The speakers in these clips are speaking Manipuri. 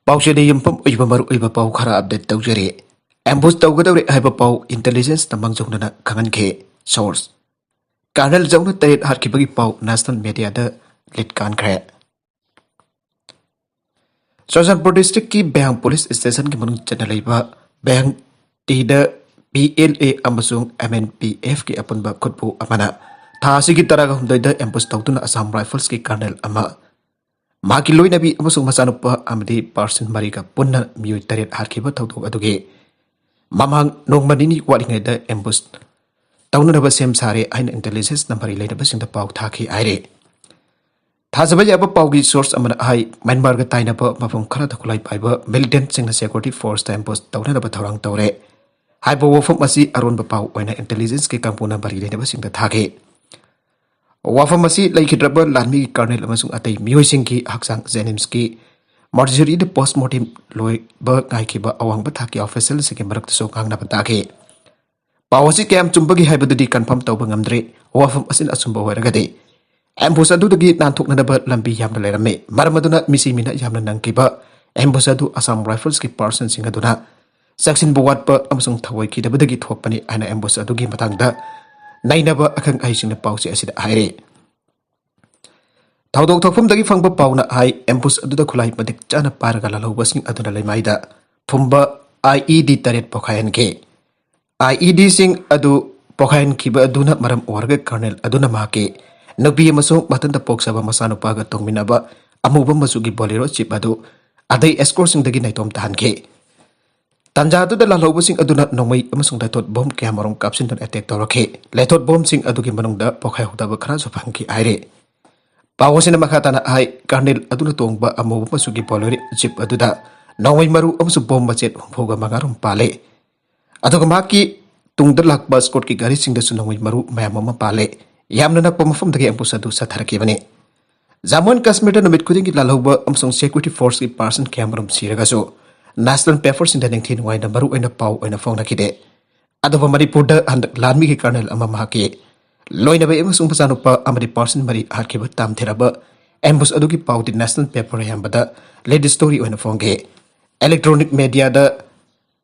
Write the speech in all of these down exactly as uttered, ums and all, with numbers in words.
ꯄꯥꯎꯆꯦꯗ ꯌꯨꯝꯐꯝ ꯑꯣꯏꯕ ꯃꯔꯨꯑꯣꯏꯕ ꯄꯥꯎ ꯈꯔ ꯑꯞꯗꯦꯠ ꯇꯧꯖꯔꯤ꯫ ꯑꯦꯝꯕꯨꯁ ꯇꯧꯒꯗꯧꯔꯦ ꯍꯥꯏꯕ ꯄꯥꯎ ꯏꯟꯇꯦꯂꯤꯖꯦꯟꯁꯅ ꯃꯥꯡꯖꯧꯅꯅ ꯈꯪꯍꯟꯈꯤ꯫ ꯁꯣꯔꯁ: ꯀꯔꯅꯦꯜ ꯖꯧꯅ ꯇꯔꯦꯠ ꯍꯥꯠꯈꯤꯕꯒꯤ ꯄꯥꯎ ꯅꯦꯁꯅꯦꯜ ꯃꯦꯗꯤꯌꯥꯗ ꯂꯤꯠ ꯀꯥꯟꯈ꯭ꯔꯦ꯫ ꯆꯨꯔꯆꯥꯟꯄꯨꯔ ꯗꯤꯁꯇ꯭ꯔꯤꯛꯀꯤ ꯕꯦꯡ ꯄꯨꯂꯤꯁ ꯁ꯭ꯇꯦꯁꯟꯒꯤ ꯃꯅꯨꯡ ꯆꯟꯅ ꯂꯩꯕ ꯕꯦꯡ ꯇꯤꯗ ꯄꯤ ꯑꯦꯜ ꯑꯦ ꯑꯃꯁꯨꯡ ꯑꯦꯝ ꯑꯦꯟ ꯄꯤ ꯑꯦꯐꯀꯤ ꯑꯄꯨꯟꯕ ꯈꯨꯠꯄꯨ ꯑꯃꯅ ꯊꯥ ꯑꯁꯤꯒꯤ ꯇꯔꯥꯍꯨꯝꯗꯣꯏꯗ ꯑꯦꯝꯕꯨꯁ ꯇꯧꯗꯨꯅ ꯑꯁꯥꯝ ꯔꯥꯏꯐꯜꯁꯀꯤ ꯀꯔꯅꯦꯜ ꯑꯃ, ꯃꯍꯥꯛꯀꯤ ꯂꯣꯏꯅꯕꯤ ꯑꯃꯁꯨꯡ ꯃꯆꯥꯅꯨꯄꯥ ꯑꯃꯗꯤ ꯄꯥꯔꯁꯟ ꯃꯔꯤꯒ ꯄꯨꯟꯅ ꯃꯤꯑꯣꯏ ꯇꯔꯦꯠ ꯍꯥꯠꯈꯤꯕ ꯊꯧꯗꯣꯛ ꯑꯗꯨꯒꯤ ꯃꯃꯥꯡ ꯅꯣꯡꯃ ꯅꯤꯅꯤ ꯋꯥꯠꯂꯤꯉꯩꯗ ꯑꯦꯝꯕꯨꯁ ꯇꯧꯅꯅꯕ ꯁꯦꯝ ꯁꯥꯔꯦ ꯍꯥꯏꯅ ꯏꯟꯇꯦꯂꯤꯖꯦꯟꯁꯅ ꯃꯔꯤ ꯂꯩꯅꯕꯁꯤꯡꯗ ꯄꯥꯎ ꯊꯥꯈꯤ ꯍꯥꯏꯔꯤ꯫ ꯊꯥꯖꯕ ꯌꯥꯕ ꯄꯥꯎꯒꯤ ꯁꯣꯔꯁ ꯑꯃꯅ ꯍꯥꯏ, ꯃ꯭ꯌꯥꯟꯃꯥꯔꯒ ꯇꯥꯏꯅꯕ ꯃꯐꯝ ꯈꯔꯗ ꯈꯨꯠꯂꯥꯏ ꯄꯥꯏꯕ ꯃꯤꯂꯤꯇꯦꯟꯠꯁꯤꯡꯅ ꯁꯦꯀ꯭ꯌꯨꯔꯤꯇꯤ ꯐꯣꯔꯁꯇ ꯑꯦꯝꯕꯨꯁ ꯇꯧꯅꯅꯕ ꯊꯧꯔꯥꯡ ꯇꯧꯔꯦ ꯍꯥꯏꯕ ꯋꯥꯐꯝ ꯑꯁꯤ ꯑꯔꯣꯟꯕ ꯄꯥꯎ ꯑꯣꯏꯅ ꯏꯟꯇꯦꯂꯤꯖꯦꯟꯁꯀꯤ ꯀꯥꯡꯕꯨꯅ ꯃꯔꯤ ꯂꯩꯅꯕꯁꯤꯡꯗ ꯊꯥꯈꯤ꯫ ꯋꯥꯐꯝ ꯑꯁꯤ ꯂꯩꯈꯤꯗ꯭ꯔꯕ ꯂꯥꯟꯃꯤꯒꯤ ꯀꯔꯅꯦꯜ ꯑꯃꯁꯨꯡ ꯑꯇꯩ ꯃꯤꯑꯣꯏꯁꯤꯡꯒꯤ ꯍꯛꯆꯥꯡ ꯖꯦꯅꯤꯝꯁꯀꯤ ꯃꯣꯔꯆꯨꯔꯤꯗ ꯄꯣꯁꯃꯣꯔꯇꯦꯝ ꯂꯣꯏꯕ ꯉꯥꯏꯈꯤꯕ ꯑꯋꯥꯡꯕ ꯊꯥꯛꯀꯤ ꯑꯣꯐꯤꯁꯦꯜꯁꯤꯡꯒꯤ ꯃꯔꯛꯇꯁꯨ ꯉꯥꯡꯅꯕ ꯇꯥꯈꯤ꯫ ꯄꯥꯎ ꯑꯁꯤ ꯀꯌꯥꯝ ꯆꯨꯝꯕꯒꯦ ꯍꯥꯏꯕꯗꯨꯗꯤ ꯀꯟꯐꯥꯔꯝ ꯇꯧꯕ ꯉꯝꯗ꯭ꯔꯤ꯫ ꯋꯥꯐꯝ ꯑꯁꯤꯅ ꯑꯆꯨꯝꯕ ꯑꯣꯏꯔꯒꯗꯤ, ꯑꯦꯝꯕꯨꯁ ꯑꯗꯨꯗꯒꯤ ꯅꯥꯟꯊꯣꯛꯅꯅꯕ ꯂꯝꯕꯤ ꯌꯥꯝꯅ ꯂꯩꯔꯝꯃꯤ, ꯃꯔꯝ ꯑꯗꯨꯅ ꯃꯤꯁꯤ ꯃꯤꯅ ꯌꯥꯝꯅ ꯅꯪꯈꯤꯕ ꯑꯦꯝꯕꯨꯁ ꯑꯗꯨ ꯑꯁꯥꯝ ꯔꯥꯏꯐꯜꯁꯀꯤ ꯄꯥꯔꯁꯟꯁꯤꯡ ꯑꯗꯨꯅ ꯆꯦꯛꯁꯤꯟꯕ ꯋꯥꯠꯄ ꯑꯃꯁꯨꯡ ꯊꯑꯣꯏ ꯀꯤꯗꯕꯗꯒꯤ ꯊꯣꯛꯄꯅꯤ ꯍꯥꯏꯅ ꯑꯦꯝꯕꯨꯁ ꯑꯗꯨꯒꯤ ꯃꯇꯥꯡꯗ ꯅꯩꯅꯕ ꯑꯈꯪ ꯑꯍꯩꯁꯤꯡꯅ ꯄꯥꯎꯆꯦ ꯑꯁꯤꯗ ꯍꯥꯏꯔꯤ꯫ ꯊꯧꯗꯣꯛ ꯊꯣꯛꯐꯝꯗꯒꯤ ꯐꯪꯕ ꯄꯥꯎꯅ ꯍꯥꯏ, ꯑꯦꯝꯕꯨꯁ ꯑꯗꯨꯗ ꯈꯨꯠꯂꯥꯏ ꯃꯇꯤꯛ ꯆꯥꯅ ꯄꯥꯏꯔꯒ ꯂꯥꯜꯍꯧꯕꯁꯤꯡ ꯑꯗꯨꯅ ꯂꯩꯃꯥꯏꯗ ꯐꯨꯝꯕ ꯑꯥꯏ ꯏ ꯗꯤ ꯇꯔꯦꯠ ꯄꯣꯈꯥꯏꯍꯟꯈꯤ꯫ ꯑꯥꯏ ꯏ ꯗꯤꯁꯤꯡ ꯑꯗꯨ ꯄꯣꯈꯥꯏꯍꯟꯈꯤꯕ ꯑꯗꯨꯅ ꯃꯔꯝ ꯑꯣꯏꯔꯒ ꯀꯔꯅꯦꯜ ꯑꯗꯨꯅ ꯃꯍꯥꯛꯀꯤ ꯅꯨꯄꯤ ꯑꯃꯁꯨꯡ ꯃꯊꯟꯇ ꯄꯣꯛꯆꯕ ꯃꯆꯥꯅꯨꯄꯥꯒ ꯇꯣꯡꯃꯤꯟꯅꯕ ꯑꯃꯨꯕ ꯃꯆꯨꯒꯤ ꯕꯣꯂꯦꯔꯣ ꯖꯤꯞ ꯑꯗꯨ ꯑꯇꯩ ꯑꯦꯁꯀꯣꯔꯠꯁꯤꯡꯗꯒꯤ ꯅꯥꯏꯇꯣꯝ ꯇꯥꯍꯟꯈꯤ꯫ ꯇꯥꯟꯖꯥ ꯑꯗꯨꯗ ꯂꯥꯜꯍꯧꯕꯁꯤꯡ ꯑꯗꯨꯅ ꯅꯣꯡꯃꯩ ꯑꯃꯁꯨꯡ ꯂꯥꯏꯊꯣꯠ ꯕꯣꯝ ꯀꯌꯥꯃꯔꯨꯝ ꯀꯥꯞꯁꯤꯟꯗꯨꯅ ꯑꯦꯇꯦꯛ ꯇꯧꯔꯛꯈꯤ꯫ ꯂꯥꯏꯊꯣꯠ ꯕꯣꯝꯁꯤꯡ ꯑꯗꯨꯒꯤ ꯃꯅꯨꯡꯗ ꯄꯣꯈꯥꯏꯍꯧꯗꯕ ꯈꯔꯁꯨ ꯐꯪꯈꯤ ꯍꯥꯏꯔꯤ꯫ ꯄꯥꯎ ꯑꯁꯤꯅ ꯃꯈꯥ ꯇꯥꯅ ꯍꯥꯏ, ꯀꯔꯅꯦꯜ ꯑꯗꯨꯅ ꯇꯣꯡꯕ ꯑꯃꯨꯕ ꯃꯆꯨꯒꯤ ꯕꯣꯂꯦꯔꯣ ꯖꯤꯞ ꯑꯗꯨꯗ ꯅꯣꯡꯃꯩ ꯃꯔꯨ ꯑꯃꯁꯨꯡ ꯕꯣꯝ ꯃꯆꯦꯠ ꯍꯨꯝꯐꯨꯒ ꯃꯉꯥꯔꯣꯝ ꯄꯥꯜꯂꯤ꯫ ꯑꯗꯨꯒ ꯃꯍꯥꯛꯀꯤ ꯇꯨꯡꯗ ꯂꯥꯛꯄ ꯁ꯭ꯀꯣꯠꯀꯤ ꯒꯥꯔꯤꯁꯤꯡꯗꯁꯨ ꯅꯣꯡꯃꯩ ꯃꯔꯨ ꯃꯌꯥꯝ ꯑꯃ ꯄꯥꯜꯂꯦ꯫ ꯌꯥꯝꯅ ꯅꯛꯄ ꯃꯐꯝꯗꯒꯤ ꯑꯦꯝꯕꯨꯁ ꯑꯗꯨ ꯁꯥꯊꯔꯛꯈꯤꯕꯅꯤ꯫ ꯖꯝꯃꯨ ꯑꯦꯟ ꯀꯥꯁꯃꯤꯔꯗ ꯅꯨꯃꯤꯠ ꯈꯨꯗꯤꯡꯒꯤ ꯂꯥꯜꯍꯧꯕ ꯑꯃꯁꯨꯡ ꯁꯦꯀ꯭ꯌꯨꯔꯤꯇꯤ ꯐꯣꯔꯁꯀꯤ ꯄꯥꯔꯁꯟ ꯀꯌꯥꯃꯔꯨꯝ ꯁꯤꯔꯒꯁꯨ, ꯅꯦꯁꯅꯦꯜ ꯄꯦꯄꯔꯁꯤꯡꯗ ꯅꯤꯡꯊꯤ ꯅꯨꯡꯉꯥꯏꯅ ꯃꯔꯨ ꯑꯣꯏꯅ ꯄꯥꯎ ꯑꯣꯏꯅ ꯐꯣꯡꯅꯈꯤꯗꯦ꯫ ꯑꯗꯨꯕꯨ ꯃꯅꯤꯄꯨꯔꯗ ꯍꯟꯗꯛ ꯂꯥꯟꯃꯤꯒꯤ ꯀꯔꯅꯦꯜ ꯑꯃ ꯃꯍꯥꯛꯀꯤ ꯂꯣꯏꯅꯕꯤ ꯑꯃꯁꯨꯡ ꯃꯆꯥꯅꯨꯄꯥ ꯑꯃꯗꯤ ꯄꯥꯔꯁꯟ ꯃꯔꯤ ꯍꯥꯠꯈꯤꯕ ꯇꯥꯝꯊꯤꯔꯕ ꯑꯦꯝꯕꯨꯁ ꯑꯗꯨꯒꯤ ꯄꯥꯎꯗꯤ ꯅꯦꯁꯅꯦꯜ ꯄꯦꯄꯔ ꯑꯌꯥꯝꯕꯗ ꯂꯤꯗ ꯁ꯭ꯇꯣꯔꯤ ꯑꯣꯏꯅ ꯐꯣꯡꯈꯤ꯫ ꯏꯂꯦꯛꯇ꯭ꯔꯣꯅꯤꯛ ꯃꯦꯗꯤꯌꯥꯗ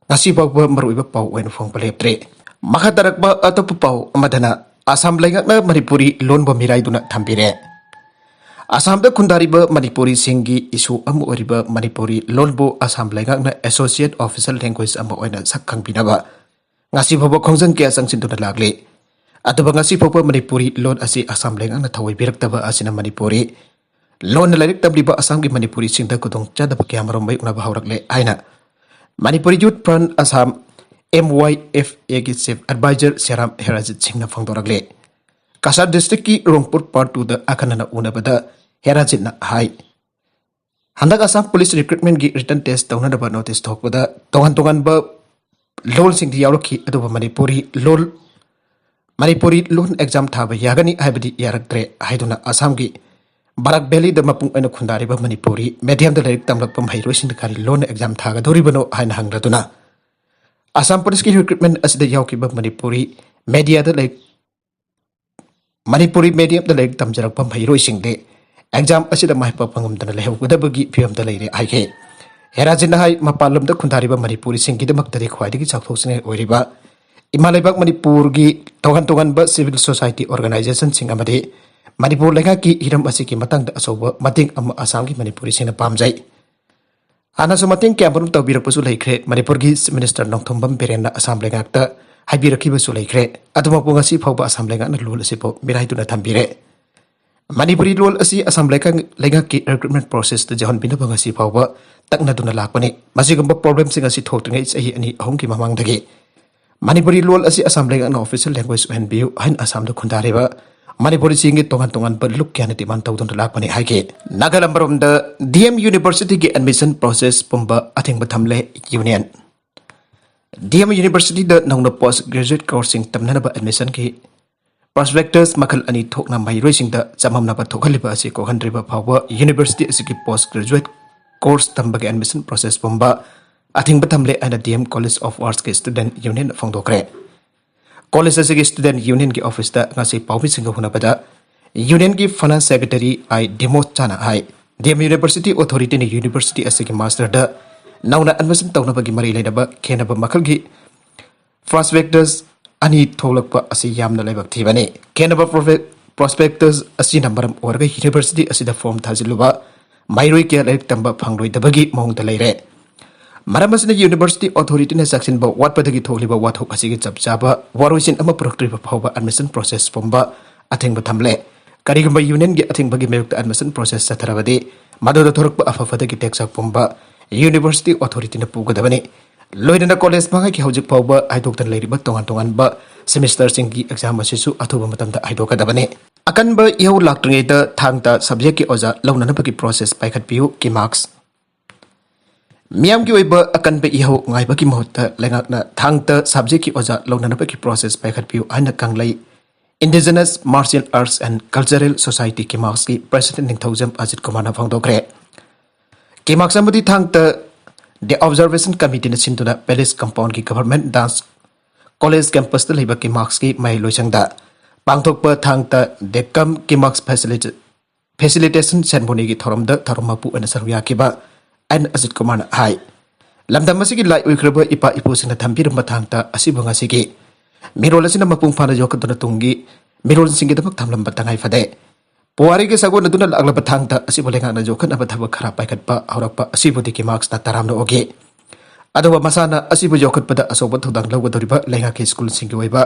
ꯉꯁꯤ ꯐꯥꯎꯕ ꯃꯔꯨꯑꯣꯏꯕ ꯄꯥꯎ ꯑꯣꯏꯅ ꯐꯣꯡꯕ ꯂꯦꯞꯇ꯭ꯔꯤ꯫ ꯃꯈꯥ ꯇꯥꯔꯛꯄ ꯑꯇꯣꯞꯄ ꯄꯥꯎ ꯑꯃꯗꯅ ꯑꯁꯥꯝ ꯂꯩꯉꯥꯛꯅ ꯃꯅꯤꯄꯨꯔꯤ ꯂꯣꯟꯕꯨ ꯃꯤꯔꯥꯏꯗꯨꯅ ꯊꯝꯕꯤꯔꯦ꯫ ꯑꯁꯥꯝꯗ ꯈꯨꯟꯗꯥꯔꯤꯕ ꯃꯅꯤꯄꯨꯔꯤꯁꯤꯡꯒꯤ ꯏꯁꯨ ꯑꯃ ꯑꯣꯏꯔꯤꯕ ꯃꯅꯤꯄꯨꯔꯤ ꯂꯣꯟꯕꯨ ꯑꯁꯥꯝ ꯂꯩꯉꯥꯛꯅ ꯑꯦꯁꯣꯁꯤꯌꯦꯠ ꯑꯣꯐꯤꯁꯤꯌꯦꯜ ꯂꯦꯡꯒ꯭ꯋꯦꯖ ꯑꯃ ꯑꯣꯏꯅ ꯁꯛ ꯈꯪꯕꯤꯅꯕ ꯉꯁꯤ ꯐꯥꯎꯕ ꯈꯣꯡꯖꯪ ꯀꯌꯥ ꯆꯪꯁꯤꯟꯗꯨꯅ ꯂꯥꯛꯂꯤ꯫ ꯑꯗꯨꯕꯨ ꯉꯁꯤ ꯐꯥꯎꯕ ꯃꯅꯤꯄꯨꯔꯤ ꯂꯣꯟ ꯑꯁꯤ ꯑꯁꯥꯝ ꯂꯩꯉꯥꯛꯅ ꯊꯑꯣꯏꯕꯤꯔꯛꯇꯕ ꯑꯁꯤꯅ ꯃꯅꯤꯄꯨꯔꯤ ꯂꯣꯟꯅ ꯂꯥꯏꯔꯤꯛ ꯇꯝꯂꯤꯕ ꯑꯁꯥꯝꯒꯤ ꯃꯅꯤꯄꯨꯔꯤꯁꯤꯡꯗ ꯈꯨꯗꯣꯡꯆꯥꯗꯕ ꯀꯌꯥ ꯃꯔꯨꯝ ꯃꯥꯌꯣꯛꯅꯕ ꯍꯧꯔꯛꯂꯦ ꯍꯥꯏꯅ ꯃꯅꯤꯄꯨꯔꯤ ꯌꯨꯠ ꯐ꯭ꯔꯟꯠ ꯑꯁꯥꯝ, ꯑꯦꯝ ꯋꯥꯏ ꯑꯦꯐ ꯑꯦꯒꯤ ꯆꯤꯐ ꯑꯦꯗꯚꯥꯏꯖꯔ ꯁꯦꯔꯥꯝ ꯍꯦꯔꯥꯖꯤꯠ ꯁꯤꯡꯅ ꯐꯣꯡꯗꯣꯔꯛꯂꯦ꯫ ꯀꯁꯥꯔ ꯗꯤꯁꯇ꯭ꯔꯤꯛꯀꯤ ꯔꯣꯡꯄꯨꯔ ꯄꯥꯔꯠ ꯇꯨꯗ ꯑꯈꯟꯅꯅ ꯎꯅꯕꯗ ꯍꯦꯔꯥꯖꯤꯠꯅ ꯍꯥꯏ, ꯍꯟꯗꯛ ꯑꯁꯥꯝ ꯄꯨꯂꯤꯁ ꯔꯤꯀ꯭ꯔꯨꯠꯃꯦꯟꯒꯤ ꯔꯤꯇꯟ ꯇꯦꯁ ꯇꯧꯅꯅꯕ ꯅꯣꯇꯤꯁ ꯊꯣꯛꯄꯗ ꯇꯣꯉꯥꯟ ꯇꯣꯉꯥꯟꯕ ꯂꯣꯜꯁꯤꯡꯗꯤ ꯌꯥꯎꯔꯛꯈꯤ, ꯑꯗꯨꯕꯨ ꯃꯅꯤꯄꯨꯔꯤ ꯂꯣꯜ, ꯃꯅꯤꯄꯨꯔꯤ ꯂꯣꯟ ꯑꯦꯛꯖꯥꯝ ꯊꯥꯕ ꯌꯥꯒꯅꯤ ꯍꯥꯏꯕꯗꯤ ꯌꯥꯔꯛꯇ꯭ꯔꯦ ꯍꯥꯏꯗꯨꯅ ꯑꯁꯥꯝꯒꯤ ꯕꯔꯥꯛ ꯚꯦꯂꯤꯗ ꯃꯄꯨꯡ ꯑꯣꯏꯅ ꯈꯨꯟꯗꯥꯔꯤꯕ ꯃꯅꯤꯄꯨꯔꯤ ꯃꯦꯗꯤꯌꯝꯗ ꯂꯥꯏꯔꯤꯛ ꯇꯝꯂꯛꯄ ꯃꯍꯩꯔꯣꯏꯁꯤꯡꯅ ꯀꯔꯤ ꯂꯣꯟ ꯑꯦꯛꯖꯥꯝ ꯊꯥꯒꯗꯧꯔꯤꯕꯅꯣ ꯍꯥꯏꯅ ꯍꯪꯂꯗꯨꯅ ꯑꯁꯥꯝ ꯄꯨꯂꯤꯁꯀꯤ ꯔꯤꯀ꯭ꯔꯨꯠꯃꯦꯟ ꯑꯁꯤꯗ ꯌꯥꯎꯈꯤꯕ ꯃꯅꯤꯄꯨꯔꯤ ꯃꯦꯗꯤꯌꯥꯗ ꯂꯥꯏꯔꯤꯛ, ꯃꯅꯤꯄꯨꯔꯤ ꯃꯦꯗꯤꯌꯝꯗ ꯂꯥꯏꯔꯤꯛ ꯇꯝꯖꯔꯛꯄ ꯃꯍꯩꯔꯣꯏꯁꯤꯡꯗꯤ ꯑꯦꯛꯖꯥꯝ ꯑꯁꯤꯗ ꯃꯥꯏ ꯄꯥꯛꯄ ꯉꯝꯗꯅ ꯂꯩꯍꯧꯒꯗꯕꯒꯤ ꯐꯤꯕꯝꯗ ꯂꯩꯔꯦ ꯍꯥꯏꯈꯤ꯫ ꯍꯦꯔꯥꯖꯤꯠꯅ ꯍꯥꯏ, ꯃꯄꯥꯟ ꯂꯝꯗ ꯈꯨꯟꯗꯥꯔꯤꯕ ꯃꯅꯤꯄꯨꯔꯤꯁꯤꯡꯒꯤꯗꯃꯛꯇꯗꯤ ꯈ꯭ꯋꯥꯏꯗꯒꯤ ꯆꯥꯎꯊꯣꯛꯆꯅꯤꯡꯉꯥꯏ ꯑꯣꯏꯔꯤꯕ ꯏꯃꯥ ꯂꯩꯕꯥꯛ ꯃꯅꯤꯄꯨꯔꯒꯤ ꯇꯣꯉꯥꯟ ꯇꯣꯉꯥꯟꯕ ꯁꯤꯚꯤꯜ ꯁꯣꯁꯥꯏꯇꯤ ꯑꯣꯔꯒꯅꯥꯏꯖꯦꯁꯟꯁꯤꯡ ꯑꯃꯗꯤ ꯃꯅꯤꯄꯨꯔ ꯂꯩꯉꯥꯛꯀꯤ ꯍꯤꯔꯝ ꯑꯁꯤꯒꯤ ꯃꯇꯥꯡꯗ ꯑꯆꯧꯕ ꯃꯇꯦꯡ ꯑꯃ ꯑꯁꯥꯝꯒꯤ ꯃꯅꯤꯄꯨꯔꯤꯁꯤꯡꯅ ꯄꯥꯝꯖꯩ꯫ ꯍꯥꯟꯅꯁꯨ ꯃꯇꯦꯡ ꯀꯌꯥꯃꯔꯨꯝ ꯇꯧꯕꯤꯔꯛꯄꯁꯨ ꯂꯩꯈ꯭ꯔꯦ꯫ ꯃꯅꯤꯄꯨꯔꯒꯤ ꯆꯤꯐ ꯃꯤꯅꯤꯁꯇꯔ ꯅꯣꯡꯊꯣꯝꯕꯝ ꯕꯤꯔꯦꯟꯅ ꯑꯁꯥꯝ ꯂꯩꯉꯥꯛꯇ ꯍꯥꯏꯕꯤꯔꯛꯈꯤꯕꯁꯨ ꯂꯩꯈ꯭ꯔꯦ꯫ ꯑꯗꯨꯃꯛꯄꯨ ꯉꯁꯤ ꯐꯥꯎꯕ ꯑꯁꯥꯝ ꯂꯩꯉꯥꯛꯅ ꯂꯣꯜ ꯑꯁꯤꯕꯨ ꯃꯤꯔꯥꯏꯗꯨꯅ ꯊꯝꯕꯤꯔꯦ꯫ ꯃꯅꯤꯄꯨꯔꯤ ꯂꯣꯜ ꯑꯁꯤ ꯑꯁꯥꯝ ꯂꯩꯉꯥꯛ-, ꯂꯩꯉꯥꯛꯀꯤ ꯔꯤꯀ꯭ꯔꯨꯠꯃꯦꯟ ꯄ꯭ꯔꯣꯁꯦꯁꯇ ꯌꯥꯎꯍꯟꯕꯤꯅꯕ ꯉꯁꯤ ꯐꯥꯎꯕ ꯇꯛꯅꯗꯨꯅ ꯂꯥꯛꯄꯅꯤ꯫ ꯃꯁꯤꯒꯨꯝꯕ ꯄ꯭ꯔꯣꯕ꯭ꯂꯦꯝꯁꯤꯡ ꯑꯁꯤ ꯊꯣꯛꯇ꯭ꯔꯤꯉꯩ ꯆꯍꯤ ꯑꯅꯤ ꯑꯍꯨꯝꯒꯤ ꯃꯃꯥꯡꯗꯒꯤ ꯃꯅꯤꯄꯨꯔꯤ ꯂꯣꯜ ꯑꯁꯤ ꯑꯁꯥꯝ ꯂꯩꯉꯥꯛꯅ ꯑꯣꯐꯤꯁꯤꯌꯦꯜ ꯂꯦꯡꯒ꯭ꯋꯦꯖ ꯑꯣꯏꯍꯟꯕꯤꯌꯨ ꯍꯥꯏꯅ ꯑꯁꯥꯝꯗ ꯈꯨꯟꯗꯥꯔꯤꯕ ꯃꯅꯤꯄꯨꯔꯤꯁꯤꯡꯒꯤ ꯇꯣꯉꯥꯟ ꯇꯣꯉꯥꯟꯕ ꯂꯨꯞ ꯀꯌꯥꯅ ꯗꯤꯃꯥꯟ ꯇꯧꯗꯨꯅ ꯂꯥꯛꯄꯅꯤ ꯍꯥꯏꯈꯤ꯫ ꯅꯥꯒꯥꯂꯝ ꯃꯔꯣꯝꯗ ꯗꯤ ꯑꯦꯝ ꯌꯨꯅꯤꯚꯔꯁꯤꯇꯤꯒꯤ ꯑꯦꯗꯃꯤꯁꯟ ꯄ꯭ꯔꯣꯁꯦꯁ ꯄꯨꯝꯕ ꯑꯊꯤꯡꯕ ꯊꯝꯂꯦ ꯌꯨꯅꯤꯌꯟ꯫ ꯗꯤ ꯑꯦꯝ ꯌꯨꯅꯤꯚꯔꯁꯤꯇꯤꯗ ꯅꯧꯅ ꯄꯣꯁ ꯒ꯭ꯔꯦꯖꯨꯑꯦꯠ ꯀꯣꯔꯁꯁꯤꯡ ꯇꯝꯅꯅꯕ ꯑꯦꯗꯃꯤꯁꯟꯒꯤ ꯄ꯭ꯔꯣꯁꯄꯦꯛꯇꯁ ꯃꯈꯜ ꯑꯅꯤ ꯊꯣꯛꯅ ꯃꯍꯩꯔꯣꯏꯁꯤꯡꯗ ꯆꯃꯝꯅꯕ ꯊꯣꯛꯍꯜꯂꯤꯕ ꯑꯁꯤ ꯀꯣꯛꯍꯟꯗ꯭ꯔꯤꯕ ꯐꯥꯎꯕ ꯌꯨꯅꯤꯚꯔꯁꯤꯇꯤ ꯑꯁꯤꯒꯤ ꯄꯣꯁ ꯒ꯭ꯔꯦꯖꯨꯑꯦꯠ ꯀꯣꯔꯁ ꯇꯝꯕꯒꯤ ꯑꯦꯗꯃꯤꯁꯟ ꯄ꯭ꯔꯣꯁꯦꯁ ꯄꯨꯝꯕ ꯑꯊꯤꯡꯕ ꯊꯝꯂꯦ ꯍꯥꯏꯅ ꯗꯤ ꯑꯦꯝ ꯀꯣꯂꯦꯖ ꯑꯣꯐ ꯑꯥꯔꯠꯁꯀꯤ ꯁ꯭ꯇꯨꯗꯦꯟꯠ ꯌꯨꯅꯤꯌꯟꯅ ꯐꯣꯡꯗꯣꯛꯈ꯭ꯔꯦ꯫ ꯀꯣꯂꯦꯖ ꯑꯁꯤꯒꯤ ꯁ꯭ꯇꯨꯗꯦꯟꯠ ꯌꯨꯅꯤꯌꯟꯒꯤ ꯑꯣꯐꯤꯁꯇ ꯉꯁꯤ ꯄꯥꯎꯃꯤꯁꯤꯡꯒ ꯎꯅꯕꯗ ꯌꯨꯅꯤꯌꯟꯒꯤ ꯐꯥꯏꯅꯥꯟꯁ ꯁꯦꯀ꯭ꯔꯦꯇꯔꯤ ꯑꯥꯏ ꯗꯤꯃꯣꯁ ꯇꯥꯅ ꯍꯥꯏ꯫ ꯗꯤ ꯑꯦꯝ ꯌꯨꯅꯤꯚꯔꯁꯤꯇꯤ ꯑꯣꯊꯣꯔꯤꯇꯤꯅ ꯌꯨꯅꯤꯚꯔꯁꯤꯇꯤ ꯑꯁꯤꯒꯤ ꯃꯥꯁꯇꯔꯗ ꯅꯧꯅ ꯑꯦꯗꯃꯤꯁꯟ ꯇꯧꯅꯕꯒꯤ ꯃꯔꯤ ꯂꯩꯅꯕ ꯈꯦꯟꯅꯕ ꯃꯈꯜꯒꯤ ꯄ꯭ꯔꯣꯁꯄꯦꯛꯇꯁ ꯑꯅꯤ ꯊꯣꯛꯂꯛꯄ ꯑꯁꯤ ꯌꯥꯝꯅ ꯂꯥꯏꯕꯛ ꯊꯤꯕꯅꯤ꯫ ꯈꯦꯟꯅꯕ ꯄ꯭ꯔꯣꯁꯄꯦꯛꯇꯁ ꯑꯁꯤꯅ ꯃꯔꯝ ꯑꯣꯏꯔꯒ ꯌꯨꯅꯤꯚꯔꯁꯤꯇꯤ ꯑꯁꯤꯗ ꯐꯣꯔꯝ ꯊꯥꯖꯤꯜꯂꯨꯕ ꯃꯍꯩꯔꯣꯏ ꯀꯌꯥ ꯂꯥꯏꯔꯤꯛ ꯇꯝꯕ ꯐꯪꯂꯣꯏꯗꯕꯒꯤ ꯃꯑꯣꯡꯗ ꯂꯩꯔꯦ꯫ ꯃꯔꯝ ꯑꯁꯤꯅ ꯌꯨꯅꯤꯚꯔꯁꯤꯇꯤ ꯑꯣꯊꯣꯔꯤꯇꯤꯅ ꯆꯦꯛꯁꯤꯟꯕ ꯋꯥꯠꯄꯗꯒꯤ ꯊꯣꯛꯂꯤꯕ ꯋꯥꯊꯣꯛ ꯑꯁꯤꯒꯤ ꯆꯞ ꯆꯥꯕ ꯋꯥꯔꯣꯏꯁꯤꯟ ꯑꯃ ꯄꯨꯔꯛꯇ꯭ꯔꯤꯕ ꯐꯥꯎꯕ ꯑꯦꯗꯃꯤꯁꯟ ꯄ꯭ꯔꯣꯁꯦꯁ ꯄꯨꯝꯕ ꯑꯊꯤꯡꯕ ꯊꯝꯂꯦ꯫ ꯀꯔꯤꯒꯨꯝꯕ ꯌꯨꯅꯤꯌꯟꯒꯤ ꯑꯊꯤꯡꯕꯒꯤ ꯃꯥꯌꯣꯛꯇ ꯑꯦꯗꯃꯤꯁꯟ ꯄ꯭ꯔꯣꯁꯦꯁ ꯆꯠꯊꯔꯕꯗꯤ ꯃꯗꯨꯗ ꯊꯣꯔꯛꯄ ꯑꯐ ꯐꯗꯒꯤ ꯇꯦꯛꯆꯥꯛ ꯄꯨꯝꯕ ꯌꯨꯅꯤꯚꯔꯁꯤꯇꯤ ꯑꯣꯊꯣꯔꯤꯇꯤꯅ ꯄꯨꯒꯗꯕꯅꯤ꯫ ꯂꯣꯏꯅꯅ ꯀꯣꯂꯦꯖ ꯃꯉꯥꯒꯤ ꯍꯧꯖꯤꯛ ꯐꯥꯎꯕ ꯍꯥꯏꯗꯣꯛꯇꯅ ꯂꯩꯔꯤꯕ ꯇꯣꯉꯥꯟ ꯇꯣꯉꯥꯟꯕ ꯁꯦꯃꯤꯁꯇꯔꯁꯤꯡꯒꯤ ꯑꯦꯛꯖꯥꯝ ꯑꯁꯤꯁꯨ ꯑꯊꯨꯕ ꯃꯇꯝꯗ ꯍꯥꯏꯗꯣꯛꯀꯗꯕꯅꯤ꯫ ꯑꯀꯟꯕ ꯏꯍꯧ ꯂꯥꯛꯇ꯭ꯔꯤꯉꯩꯗ ꯊꯥꯡ ꯇꯥ ꯁꯕꯖꯦꯛꯀꯤ ꯑꯣꯖꯥ ꯂꯧꯅꯅꯕꯒꯤ ꯄ꯭ꯔꯣꯁꯦꯁ ꯄꯥꯏꯈꯠꯄꯤꯌꯨ, ꯀꯤꯃꯥꯛꯁ꯫ ꯃꯤꯌꯥꯝꯒꯤ ꯑꯣꯏꯕ ꯑꯀꯟꯕ ꯏꯍꯧ ꯉꯥꯏꯕꯒꯤ ꯃꯍꯨꯠꯇ ꯂꯩꯉꯥꯛꯅ ꯊꯥꯡ ꯇꯥ ꯁꯕꯖꯦꯛꯀꯤ ꯑꯣꯖꯥ ꯂꯧꯅꯅꯕꯒꯤ ꯄ꯭ꯔꯣꯁꯦꯁ ꯄꯥꯏꯈꯠꯄꯤꯌꯨ ꯍꯥꯏꯅ Kanglei Indigenous Martial Arts and Cultural Society, ꯀꯤꯃꯥꯛꯁꯀꯤ ꯄ꯭ꯔꯦꯁꯤꯗꯦꯟ ꯅꯤꯡꯊꯧꯖꯝ ꯑꯖꯤꯠ ꯀꯨꯃꯥꯔꯅ ꯐꯣꯡꯗꯣꯛꯈ꯭ꯔꯦ꯫ ꯀꯤꯃꯥꯛꯁ ꯑꯃꯗꯤ ꯊꯥꯡ ꯇꯥ ꯗꯤ ꯑꯣꯕꯖꯔꯕꯦꯁꯟ ꯀꯃꯤꯇꯤꯅ ꯁꯤꯟꯗꯨꯅ ꯄꯦꯂꯦꯁ ꯀꯝꯄꯥꯎꯟꯒꯤ ꯒꯚꯔꯟꯃꯦꯟꯠ ꯗꯥꯟꯁ ꯀꯣꯂꯦꯖ ꯀꯦꯝꯄꯁꯇ ꯂꯩꯕ ꯀꯤꯃꯥꯛꯁꯀꯤ ꯃꯍꯩ ꯂꯣꯏꯁꯪꯗ ꯄꯥꯡꯊꯣꯛꯄ ꯊꯥꯡ ꯇꯥ ꯗꯦꯀꯝ ꯀꯤꯃꯥꯛꯁ ꯐꯦꯁꯤꯂꯤꯇꯦ-, ꯐꯦꯁꯤꯂꯤꯇꯦꯁꯟ ꯁꯦꯔꯃꯣꯅꯤꯒꯤ ꯊꯧꯔꯝꯗ ꯊꯧꯔꯝ ꯃꯄꯨ ꯑꯣꯏꯅ ꯁꯔꯨꯛ ꯌꯥꯈꯤꯕ ꯑꯦꯟ ꯑꯖꯤꯠ ꯀꯨꯃꯥꯔꯅ ꯍꯥꯏ꯫ ꯂꯝꯗꯝ ꯑꯁꯤꯒꯤ ꯂꯥꯏ ꯑꯣꯏꯈ꯭ꯔꯕ ꯏꯄꯥ ꯏꯄꯨꯁꯤꯡꯅ ꯊꯝꯕꯤꯔꯝꯕ ꯊꯥꯡ ꯇꯥ ꯑꯁꯤꯕꯨ ꯉꯁꯤꯒꯤ ꯃꯤꯔꯣꯜ ꯑꯁꯤꯅ ꯃꯄꯨꯡ ꯐꯥꯅ ꯌꯣꯛꯈꯠꯇꯨꯅ ꯇꯨꯡꯒꯤ ꯃꯤꯔꯣꯜꯁꯤꯡꯒꯤꯗꯃꯛ ꯊꯝꯂꯝꯕ ꯇꯉꯥꯏ ꯐꯗꯦ꯫ ꯄꯨꯋꯥꯔꯤꯒ ꯁꯥꯒꯣꯟꯅꯗꯨꯅ ꯂꯥꯛꯂꯕ ꯊꯥꯡ ꯇꯥ ꯑꯁꯤꯕꯨ ꯂꯩꯉꯥꯛꯅ ꯌꯣꯛꯈꯠꯅꯕ ꯊꯕꯛ ꯈꯔ ꯄꯥꯏꯈꯠꯄ ꯍꯧꯔꯛꯄ ꯑꯁꯤꯕꯨꯗꯤ ꯀꯤꯃꯥꯛꯁꯅ ꯇꯔꯥꯝꯅ ꯑꯣꯛꯏ꯫ ꯑꯗꯨꯒ ꯃꯁꯥꯅ ꯑꯁꯤꯕꯨ ꯌꯣꯛꯈꯠꯄꯗ ꯑꯆꯧꯕ ꯊꯧꯗꯥꯡ ꯂꯧꯒꯗꯧꯔꯤꯕ ꯂꯩꯉꯥꯛꯀꯤ ꯁ꯭ꯀꯨꯜꯁꯤꯡꯒꯤ ꯑꯣꯏꯕ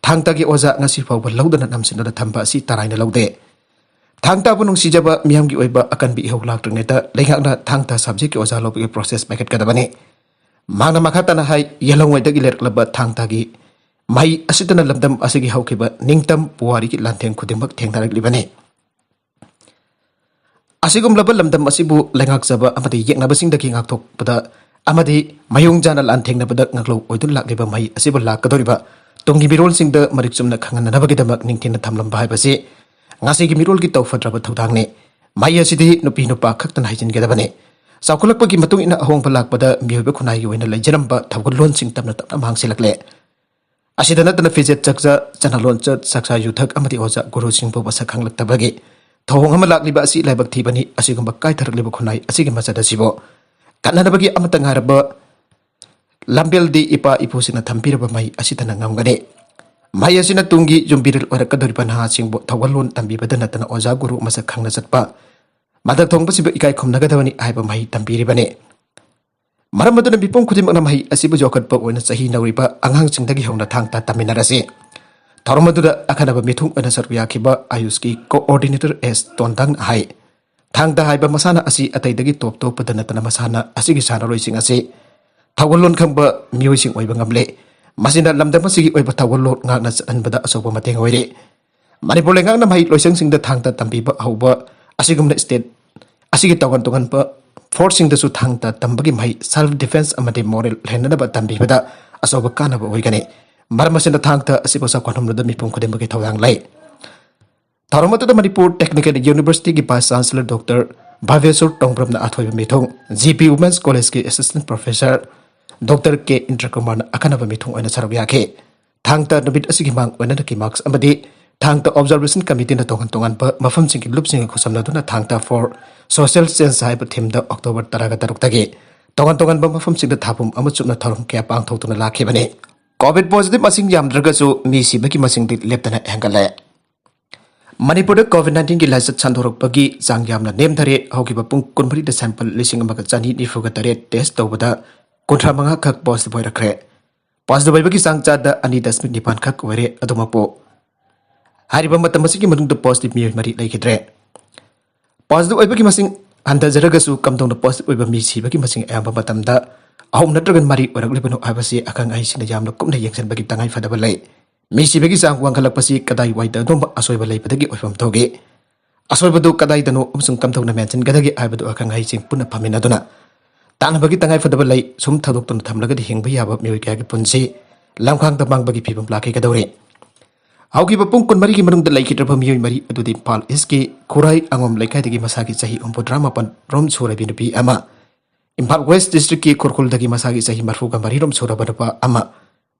ꯊꯥꯡ ꯇꯥꯒꯤ ꯑꯣꯖꯥ ꯉꯁꯤ ꯐꯥꯎꯕ ꯂꯧꯗꯅ ꯅꯝꯁꯤꯟꯗꯨꯅ ꯊꯝꯕ ꯑꯁꯤ ꯇꯔꯥꯏꯅ ꯂꯧꯗꯦ꯫ ꯊꯥꯡ ꯇꯥꯕꯨ ꯅꯨꯡꯁꯤꯖꯕ ꯃꯤꯌꯥꯝꯒꯤ ꯑꯣꯏꯕ ꯑꯀꯟꯕ ꯏꯍꯧ ꯂꯥꯛꯇ꯭ꯔꯤꯉꯩꯗ ꯂꯩꯉꯥꯛꯅ ꯊꯥꯡ ꯇꯥ ꯁꯕꯖꯦꯛꯀꯤ ꯑꯣꯖꯥ ꯂꯧꯕꯒꯤ ꯄ꯭ꯔꯣꯁꯦꯁ ꯄꯥꯏꯈꯠꯀꯗꯕꯅꯤ꯫ ꯃꯍꯥꯛꯅ ꯃꯈꯥ ꯇꯥꯅ ꯍꯥꯏ, ꯌꯦꯜꯍꯧꯉꯩꯗꯒꯤ ꯂꯩꯔꯛꯂꯕ ꯊꯥꯡ ꯇꯥꯒꯤ ꯃꯍꯩ ꯑꯁꯤꯗꯅ ꯂꯝꯗꯝ ꯑꯁꯤꯒꯤ ꯍꯧꯈꯤꯕ ꯅꯤꯡꯇꯝ ꯄꯨꯋꯥꯔꯤꯒꯤ ꯂꯥꯟꯊꯦꯡ ꯈꯨꯗꯤꯡꯃꯛ ꯊꯦꯡꯅꯔꯛꯂꯤꯕꯅꯤ꯫ ꯑꯁꯤꯒꯨꯝꯂꯕ ꯂꯝꯗꯝ ꯑꯁꯤꯕꯨ ꯂꯩꯉꯥꯛꯆꯕ ꯑꯃꯗꯤ ꯌꯦꯛꯅꯕꯁꯤꯡꯗꯒꯤ ꯉꯥꯛꯊꯣꯛꯄꯗ ꯑꯃꯗꯤ ꯃꯌꯣꯡ ꯖꯥꯅ ꯂꯥꯟꯊꯦꯡꯅꯕꯗ ꯉꯥꯛꯂꯧ ꯑꯣꯏꯗꯨꯅ ꯂꯥꯛꯂꯤꯕ ꯃꯍꯩ ꯑꯁꯤꯕꯨ ꯂꯥꯛꯀꯗꯧꯔꯤꯕ ꯇꯨꯡꯒꯤ ꯃꯤꯔꯣꯜꯁꯤꯡꯗ ꯃꯔꯤꯛ ꯆꯨꯝꯅ ꯈꯪꯍꯟꯅꯅꯕꯒꯤꯗꯃꯛ ꯅꯤꯡꯊꯤꯅ ꯊꯝꯂꯝꯕ ꯍꯥꯏꯕꯁꯤ ꯉꯁꯤꯒꯤ ꯃꯤꯔꯣꯜꯒꯤ ꯇꯧꯐꯗ꯭ꯔꯕ ꯊꯧꯗꯥꯡꯅꯤ꯫ ꯃꯍꯩ ꯑꯁꯤꯗꯤ ꯅꯨꯄꯤ ꯅꯨꯄꯥ ꯈꯛꯇꯅ ꯍꯩꯖꯤꯟꯒꯗꯕꯅꯤ꯫ ꯆꯥꯎꯈꯠꯂꯛꯄꯒꯤ ꯃꯇꯨꯡ ꯏꯟꯅ ꯑꯍꯣꯡꯕ ꯂꯥꯛꯄꯗ ꯃꯤꯑꯣꯏꯕ ꯈꯨꯟꯅꯥꯏꯒꯤ ꯑꯣꯏꯅ ꯂꯩꯖꯔꯝꯕ ꯊꯧꯒꯜꯂꯣꯟꯁꯤꯡ ꯇꯞꯅ ꯇꯞꯅ ꯃꯥꯡꯁꯤꯜꯂꯛꯂꯦ꯫ ꯑꯁꯤꯗ ꯅꯠꯇꯅ ꯐꯤꯖꯦꯠ ꯆꯥꯛꯆꯥ, ꯆꯠꯅ ꯂꯣꯟꯆꯠ, ꯆꯥꯛꯆꯥ ꯌꯨꯊꯛ ꯑꯃꯗꯤ ꯑꯣꯖꯥ ꯒꯨꯔꯨꯁꯤꯡꯕꯨ ꯃꯁꯛ ꯈꯪꯂꯛꯇꯕꯒꯤ ꯊꯧꯑꯣꯡ ꯑꯃ ꯂꯥꯛꯂꯤꯕ ꯑꯁꯤ ꯂꯥꯏꯕꯛ ꯊꯤꯕꯅꯤ꯫ ꯑꯁꯤꯒꯨꯝꯕ ꯀꯥꯏꯊꯔꯛꯂꯤꯕ ꯈꯨꯟꯅꯥꯏ ꯑꯁꯤꯒꯤ ꯃꯆꯠ ꯑꯁꯤꯕꯨ ꯀꯟꯅꯅꯕꯒꯤ ꯑꯃꯠꯇ ꯉꯥꯏꯔꯕ ꯂꯝꯕꯦꯜꯗꯤ ꯏꯄꯥ ꯏꯄꯨꯁꯤꯡꯅ ꯊꯝꯕꯤꯔꯕ ꯃꯍꯩ ꯑꯁꯤꯇꯅ ꯉꯝꯒꯅꯤ꯫ ꯃꯍꯩ ꯑꯁꯤꯅ ꯇꯨꯡꯒꯤ ꯌꯨꯝꯕꯤꯔꯦꯜ ꯑꯣꯏꯔꯛꯀꯗꯧꯔꯤꯕ ꯅꯍꯥꯁꯤꯡꯕꯨ ꯊꯧꯒꯜꯂꯣꯟ ꯇꯝꯕꯤꯕꯗ ꯅꯠꯇꯅ ꯑꯣꯖꯥ ꯒꯨꯔꯨ ꯃꯁꯛ ꯈꯪꯅ ꯆꯠꯄ, ꯃꯊꯛ ꯊꯣꯡꯕꯁꯤꯕꯨ ꯏꯀꯥꯏ ꯈꯨꯝꯅꯒꯗꯕꯅꯤ ꯍꯥꯏꯕ ꯃꯍꯩ ꯇꯝꯕꯤꯔꯤꯕꯅꯤ꯫ ꯃꯔꯝ ꯑꯗꯨꯅ ꯃꯤꯄꯨꯝ ꯈꯨꯗꯤꯡꯃꯛꯅ ꯃꯍꯩ ꯑꯁꯤꯕꯨ ꯌꯣꯛꯈꯠꯄ ꯑꯣꯏꯅ ꯆꯍꯤ ꯅꯧꯔꯤꯕ ꯑꯉꯥꯡꯁꯤꯡꯗꯒꯤ ꯍꯧꯅ ꯊꯥꯡ ꯇꯥ ꯇꯝꯃꯤꯟꯅꯔꯁꯤ꯫ ꯊꯧꯔꯝ ꯑꯗꯨꯗ ꯑꯈꯟꯅꯕ ꯃꯤꯊꯨꯡ ꯑꯣꯏꯅ ꯁꯔꯨꯛ ꯌꯥꯈꯤꯕ ꯑꯌꯨꯁꯀꯤ ꯀꯣꯑꯣꯔꯗꯤꯅꯦꯇꯔ ꯑꯦꯁ ꯇꯣꯟꯗꯪꯅ ꯍꯥꯏ, ꯊꯥꯡ ꯇꯥ ꯍꯥꯏꯕ ꯃꯁꯥꯟꯅ ꯑꯁꯤ ꯑꯇꯩꯗꯒꯤ ꯇꯣꯞ ꯇꯣꯞꯄꯗ ꯅꯠꯇꯅ ꯃꯁꯥꯟꯅ ꯑꯁꯤꯒꯤ ꯁꯥꯟꯅꯔꯣꯏꯁꯤꯡ ꯑꯁꯤ ꯊꯧꯒꯜꯂꯣꯟ ꯈꯪꯕ ꯃꯤꯑꯣꯏꯁꯤꯡ ꯑꯣꯏꯕ ꯉꯝꯂꯦ꯫ ꯃꯁꯤꯅ ꯂꯝꯗꯝ ꯑꯁꯤꯒꯤ ꯑꯣꯏꯕ ꯊꯧꯒꯜꯂꯣꯟ ꯉꯥꯛꯅ ꯆꯠꯍꯟꯕꯗ ꯑꯆꯧꯕ ꯃꯇꯦꯡ ꯑꯣꯏꯔꯦ꯫ ꯃꯅꯤꯄꯨꯔ ꯂꯩꯉꯥꯛꯅ ꯃꯍꯩ ꯂꯣꯏꯁꯪꯁꯤꯡꯗ ꯊꯥꯡ ꯇꯥ ꯇꯝꯕꯤꯕ ꯍꯧꯕ ꯑꯁꯤꯒꯨꯝꯅ ꯁ꯭ꯇꯦꯠ ꯑꯁꯤꯒꯤ ꯇꯣꯉꯥꯟ ꯇꯣꯉꯥꯟꯕ ꯐꯣꯔꯁꯁꯤꯡꯗꯁꯨ ꯊꯥꯡ ꯇꯥ ꯇꯝꯕꯒꯤ ꯃꯍꯩ self defence ꯑꯃꯗꯤ moral ꯂꯩꯍꯟꯅꯕ ꯇꯝꯕꯤꯕꯗ ꯑꯆꯧꯕ ꯀꯥꯟꯅꯕ ꯑꯣꯏꯒꯅꯤ꯫ ꯃꯔꯝ ꯑꯁꯤꯅ ꯊꯥꯡ ꯇꯥ ꯑꯁꯤꯕꯨ ꯆꯥꯎꯈꯠꯍꯟꯕꯗ ꯃꯤꯄꯨꯝ ꯈꯨꯗꯤꯡꯃꯛꯀꯤ ꯊꯧꯗꯥꯡ ꯂꯩ꯫ ꯊꯧꯔꯝ ꯑꯗꯨꯗ ꯃꯅꯤꯄꯨꯔ ꯇꯦꯛꯅꯤꯀꯦꯜ ꯌꯨꯅꯤꯚꯔꯁꯤꯇꯤꯒꯤ ꯚꯥꯏꯁ ꯆꯥꯟꯁꯦꯂꯔ ꯗꯣꯛꯇꯔ ꯚꯥꯕꯦꯁꯣꯔ ꯇꯣꯡꯕ꯭ꯔꯝꯅ ꯑꯊꯣꯏꯕ ꯃꯤꯊꯨꯡ, ꯖꯤ ꯄꯤ ꯋꯨꯃꯦꯟꯁ ꯀꯣꯂꯦꯖꯀꯤ ꯑꯦꯁꯤꯁꯇꯦꯟꯠ ꯄ꯭ꯔꯣꯐꯦꯁꯔ ꯗꯣꯛꯇꯔ ꯀꯦ ꯏꯟꯗ꯭ꯔꯀꯨꯃꯥꯔꯅ ꯑꯈꯟꯅꯕ ꯃꯤꯊꯨꯡ ꯑꯣꯏꯅ ꯁꯔꯨꯛ ꯌꯥꯈꯤ꯫ ꯊꯥꯡ ꯇꯥ ꯅꯨꯃꯤꯠ ꯑꯁꯤꯒꯤ ꯃꯥꯡ ꯑꯣꯏꯅꯅ ꯀꯤꯃꯥꯛꯁ ꯑꯃꯗꯤ ꯊꯥꯡ ꯇꯥ ꯑꯣꯕꯖꯥꯔꯕꯦꯁꯟ ꯀꯃꯤꯇꯤꯅ ꯇꯣꯉꯥꯟ ꯇꯣꯉꯥꯟꯕ ꯃꯐꯝꯁꯤꯡꯒꯤ ꯂꯨꯞꯁꯤꯡꯒ ꯈꯨꯠꯁꯝꯅꯗꯨꯅ ꯊꯥꯡ ꯇꯥ for social change ꯍꯥꯏꯕ ꯊꯤꯝꯗ ꯑꯣꯛꯇꯣꯕꯔ ꯇꯔꯥꯒ ꯇꯔꯨꯛꯇꯒꯤ ꯇꯣꯉꯥꯟ ꯇꯣꯉꯥꯟꯕ ꯃꯐꯝꯁꯤꯡꯗ ꯊꯥꯕꯨꯝ ꯑꯃ ꯆꯨꯞꯅ ꯊꯧꯔꯝ ꯀꯌꯥ ꯄꯥꯡꯊꯣꯛꯇꯨꯅ ꯂꯥꯛꯈꯤꯕꯅꯤ꯫ ꯀꯣꯚꯤꯗ ꯄꯣꯖꯤꯇꯤꯚ ꯃꯁꯤꯡ ꯌꯥꯝꯗ꯭ꯔꯒꯁꯨ ꯃꯤ ꯁꯤꯕꯒꯤ ꯃꯁꯤꯡꯗꯤ ꯂꯦꯞꯇꯅ ꯍꯦꯟꯒꯠꯂꯦ꯫ ꯃꯅꯤꯄꯨꯔꯗ ꯀꯣꯚꯤꯗ ꯅꯥꯏꯟꯇꯤꯟꯒꯤ ꯂꯥꯏꯆꯠ ꯁꯟꯗꯣꯔꯛꯄꯒꯤ ꯆꯥꯡ ꯌꯥꯝꯅ ꯅꯦꯝꯊꯔꯦ꯫ ꯍꯧꯈꯤꯕ ꯄꯨꯡ ꯀꯨꯟꯃꯔꯤꯗ ꯁꯦꯝꯄꯜ ꯂꯤꯁꯤꯡ ꯑꯃꯒ ꯆꯅꯤ ꯅꯤꯐꯨꯒ ꯇꯔꯦꯠ ꯇꯦꯁ ꯇꯧꯕꯗ ꯀꯨꯟꯊ꯭ꯔꯥ ꯃꯉꯥ ꯈꯛ ꯄꯣꯖꯤꯇꯤꯚ ꯑꯣꯏꯔꯛꯈ꯭ꯔꯦ꯫ ꯄꯣꯖꯤꯇꯤꯚ ꯑꯣꯏꯕꯒꯤ ꯆꯥꯡ ꯆꯥꯗ ꯑꯅꯤ ꯗꯁꯃꯤꯛ ꯅꯤꯄꯥꯟ ꯈꯛ ꯑꯣꯏꯔꯦ꯫ ꯑꯗꯨꯃꯛꯄꯨ ꯍꯥꯏꯔꯤꯕ ꯃꯇꯝ ꯑꯁꯤꯒꯤ ꯃꯅꯨꯡꯗ ꯄꯣꯖꯤꯇꯤꯚ ꯃꯤꯑꯣꯏ ꯃꯔꯤ ꯂꯩꯈꯤꯗ꯭ꯔꯦ꯫ ꯄꯣꯖꯤꯇꯤꯚ ꯑꯣꯏꯕꯒꯤ ꯃꯁꯤꯡ ꯍꯟꯊꯖꯔꯒꯁꯨ ꯀꯝꯗꯧꯅ ꯄꯣꯖꯤꯇꯤꯚ ꯑꯣꯏꯕ ꯃꯤ ꯁꯤꯕꯒꯤ ꯃꯁꯤꯡ ꯑꯌꯥꯝꯕ ꯃꯇꯝꯗ ꯑꯍꯨꯝ ꯅꯠꯇ꯭ꯔꯒ ꯃꯔꯤ ꯑꯣꯏꯔꯛꯂꯤꯕꯅꯣ ꯍꯥꯏꯕꯁꯤ ꯑꯈꯪ ꯑꯍꯩꯁꯤꯡꯅ ꯌꯥꯝꯅ ꯀꯨꯞꯅ ꯌꯦꯡꯁꯤꯟꯕꯒꯤ ꯇꯉꯥꯏ ꯐꯗꯕ ꯂꯩ꯫ ꯃꯤ ꯁꯤꯕꯒꯤ ꯆꯥꯡ ꯋꯥꯡꯈꯠꯂꯛꯄꯁꯤ ꯀꯗꯥꯏꯋꯥꯏꯗꯅꯣ ꯑꯁꯣꯏꯕ ꯂꯩꯕꯗꯒꯤ ꯑꯣꯏꯐꯝ ꯊꯣꯛꯏ? ꯑꯁꯣꯏꯕꯗꯨ ꯀꯗꯥꯏꯗꯅꯣ ꯑꯃꯁꯨꯡ ꯀꯝꯗꯧꯅ ꯃꯦꯟꯁꯤꯟꯒꯗꯒꯦ ꯍꯥꯏꯕꯗꯨ ꯑꯈꯪ ꯑꯍꯩꯁꯤꯡ ꯄꯨꯟꯅ ꯐꯝꯃꯤꯟꯅꯗꯨꯅ ꯇꯥꯟꯅꯕꯒꯤ ꯇꯉꯥꯏ ꯐꯗꯕ ꯂꯩ꯫ ꯁꯨꯝ ꯊꯥꯗꯣꯛꯇꯨꯅ ꯊꯝꯂꯒꯗꯤ ꯍꯤꯡꯕ ꯌꯥꯕ ꯃꯤꯑꯣꯏ ꯀꯌꯥꯒꯤ ꯄꯨꯟꯁꯤ ꯂꯝꯈꯥꯡꯗ ꯃꯥꯡꯕꯒꯤ ꯐꯤꯕꯝ ꯂꯥꯛꯀꯗꯧꯔꯤ꯫ ꯍꯧꯈꯤꯕ ꯄꯨꯡ ꯀꯨꯟꯃꯔꯤꯒꯤ ꯃꯅꯨꯡꯗ ꯂꯩꯈꯤꯗ꯭ꯔꯕ ꯃꯤꯑꯣꯏ ꯃꯔꯤ ꯑꯗꯨꯗꯤ ꯏꯝꯐꯥꯜ ꯏꯁꯀꯤ ꯈꯨꯔꯥꯏ ꯑꯉꯣꯝ ꯂꯩꯀꯥꯏꯗꯒꯤ ꯃꯁꯥꯒꯤ ꯆꯍꯤ ꯍꯨꯝꯐꯨꯇꯔꯥ ꯃꯥꯄꯟ ꯔꯣꯝ ꯁꯨꯔꯕꯤ ꯅꯨꯄꯤ ꯑꯃ, ꯏꯝꯐꯥꯜ ꯋꯦꯁ ꯗꯤꯁꯇ꯭ꯔꯤꯛꯀꯤ ꯈꯨꯔꯈꯨꯜꯗꯒꯤ ꯃꯁꯥꯒꯤ ꯆꯍꯤ ꯃꯔꯐꯨꯒ ꯃꯔꯤ ꯔꯣꯝ ꯁꯨꯔꯕ ꯅꯨꯄꯥ ꯑꯃ,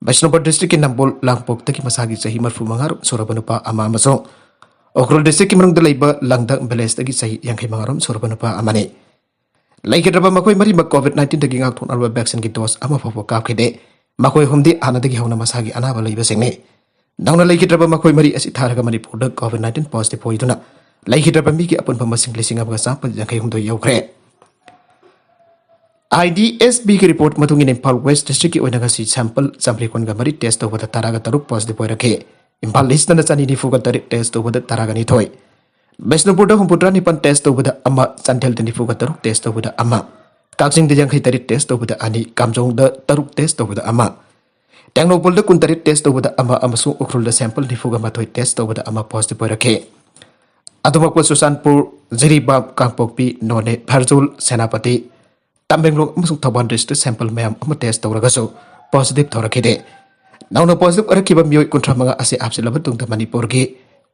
ꯕꯤꯁꯅꯨꯄꯨꯔ ꯗꯤꯁꯇ꯭ꯔꯤꯛꯀꯤ ꯅꯝꯕꯣꯜ ꯂꯥꯡꯄꯣꯛꯇꯒꯤ ꯃꯁꯥꯒꯤ ꯆꯍꯤ ꯃꯔꯐꯨ ꯃꯉꯥ ꯔꯣꯝ ꯁꯨꯔꯕ ꯅꯨꯄꯥ ꯑꯃ ꯑꯃꯁꯨꯡ ꯎꯈ꯭ꯔꯨꯜ ꯗꯤꯁꯇ꯭ꯔꯤꯛꯀꯤ ꯃꯅꯨꯡꯗ ꯂꯩꯕ ꯂꯪꯗꯛ ꯚꯤꯂꯦꯖꯇꯒꯤ ꯆꯍꯤ ꯌꯥꯡꯈꯩ ꯃꯉꯥ ꯔꯣꯝ ꯁꯨꯔꯕ ꯅꯨꯄꯥ ꯑꯃꯅꯤ꯫ ꯂꯩꯈꯤꯗ꯭ꯔꯕ ꯃꯈꯣꯏ ꯃꯔꯤꯃꯛ ꯀꯣꯚꯤꯗ ꯅꯥꯏꯟꯇꯤꯟꯗꯒꯤ ꯉꯥꯛꯊꯣꯛꯅꯕ ꯚꯦꯛꯁꯤꯟꯒꯤ ꯗꯣꯁ ꯑꯃ ꯐꯥꯎꯕ ꯀꯥꯞꯈꯤꯗꯦ꯫ ꯃꯈꯣꯏ ꯑꯍꯨꯝꯗꯤ ꯍꯥꯟꯅꯗꯒꯤ ꯍꯧꯅ ꯃꯁꯥꯒꯤ ꯑꯅꯥꯕ ꯂꯩꯕꯁꯤꯡꯅꯤ꯫ ꯅꯧꯅ ꯂꯩꯈꯤꯗ꯭ꯔꯕ ꯃꯈꯣꯏ ꯃꯔꯤ ꯑꯁꯤ ꯊꯥꯔꯒ ꯃꯅꯤꯄꯨꯔꯗ ꯀꯣꯚꯤꯗ ꯅꯥꯏꯟꯇꯤꯟ ꯄꯣꯖꯤꯇꯤꯚ ꯑꯣꯏꯗꯨꯅ ꯂꯩꯈꯤꯗ꯭ꯔꯕ ꯃꯤꯒꯤ ꯑꯄꯨꯟꯕ ꯃꯁꯤꯡ ꯂꯤꯁꯤꯡ ꯑꯃꯒ ꯆꯥꯝꯃꯥꯄꯟ ꯌꯥꯡꯈꯩ ꯍꯨꯝꯗꯣꯏ ꯌꯧꯈ꯭ꯔꯦ꯫ ꯑꯥꯏ ꯗꯤ ꯑꯦꯁ ꯕꯤꯒꯤ ꯔꯤꯄꯣꯔꯠ ꯃꯇꯨꯡ ꯏꯟꯅ ꯏꯝꯐꯥꯜ ꯋꯦꯁ ꯗꯤꯁꯇ꯭ꯔꯤꯛꯀꯤ ꯑꯣꯏꯅ ꯉꯁꯤ ꯁꯦꯝꯄꯜ ꯆꯥꯃꯔꯤ ꯀꯨꯟꯒ ꯃꯔꯤ ꯇꯦꯁ ꯇꯧꯕꯗ ꯇꯔꯥꯒ ꯇꯔꯨꯛ ꯄꯣꯖꯤꯇꯤꯚ ꯑꯣꯏꯔꯛꯈꯤ꯫ ꯏꯝꯐꯥꯜ ꯏꯁꯇꯅ ꯆꯅꯤ ꯅꯤꯐꯨꯒ ꯇꯔꯦꯠ ꯇꯦꯁ ꯇꯧꯕꯗ ꯇꯔꯥꯒ ꯅꯤꯊꯣꯏ, ꯕꯤꯁꯅꯨꯄꯨꯔꯗ ꯍꯨꯝꯐꯨꯇꯔꯥ ꯅꯤꯄꯥꯟ ꯇꯦꯁ ꯇꯧꯕꯗ ꯑꯃ, ꯆꯥꯟꯗꯦꯜꯗ ꯅꯤꯐꯨꯒ ꯇꯔꯨꯛ ꯇꯦꯁ ꯇꯧꯕꯗ ꯑꯃ, ꯀꯛꯆꯤꯡꯗ ꯌꯥꯡꯈꯩ ꯇꯔꯦꯠ ꯇꯦꯁ ꯇꯧꯕꯗ ꯑꯅꯤ, ꯀꯥꯝꯖꯣꯡꯗ ꯇꯔꯨꯛ ꯇꯦꯁ ꯇꯧꯕꯗ ꯑꯃ, ꯇꯦꯡꯅꯧꯄꯜꯗ ꯀꯨꯟꯇꯔꯦꯠ ꯇꯦꯁ ꯇꯧꯕꯗ ꯑꯃ ꯑꯃꯁꯨꯡ ꯎꯈ꯭ꯔꯨꯜꯗ ꯁꯦꯝꯄꯜ ꯅꯤꯐꯨꯒ ꯃꯥꯊꯣꯏ ꯇꯦꯁ ꯇꯧꯕꯗ ꯑꯃ ꯄꯣꯖꯤꯇꯤꯚ ꯑꯣꯏꯔꯛꯈꯤ꯫ ꯑꯗꯨꯃꯛꯄꯨ ꯆꯨꯔꯆꯥꯟꯄꯨꯔ, ꯖꯤꯔꯤꯕꯥꯝ, ꯀꯥꯡꯄꯣꯛꯄꯤ, ꯅꯣꯅꯦ, ꯐꯔꯖꯨꯜ, ꯁꯦꯅꯥꯄꯇꯤ, ꯇꯃꯦꯡꯂꯣꯡ ꯑꯃꯁꯨꯡ ꯊꯧꯕꯥꯜ ꯗꯤꯁꯇ꯭ꯔꯤꯛ ꯁꯦꯝꯄꯜ ꯃꯌꯥꯝ ꯑꯃ ꯇꯦꯁ ꯇꯧꯔꯒꯁꯨ ꯄꯣꯖꯤꯇꯤꯚ ꯊꯣꯔꯛꯈꯤꯗꯦ꯫ ꯅꯧꯅ ꯄꯣꯖꯤꯇꯤꯚ ꯑꯣꯏꯔꯛꯈꯤꯕ ꯃꯤꯑꯣꯏ ꯀꯨꯟꯊ꯭ꯔꯥ ꯃꯉꯥ ꯑꯁꯤ ꯍꯥꯞꯆꯤꯜꯂꯕ ꯃꯇꯨꯡꯗ ꯃꯅꯤꯄꯨꯔꯒꯤ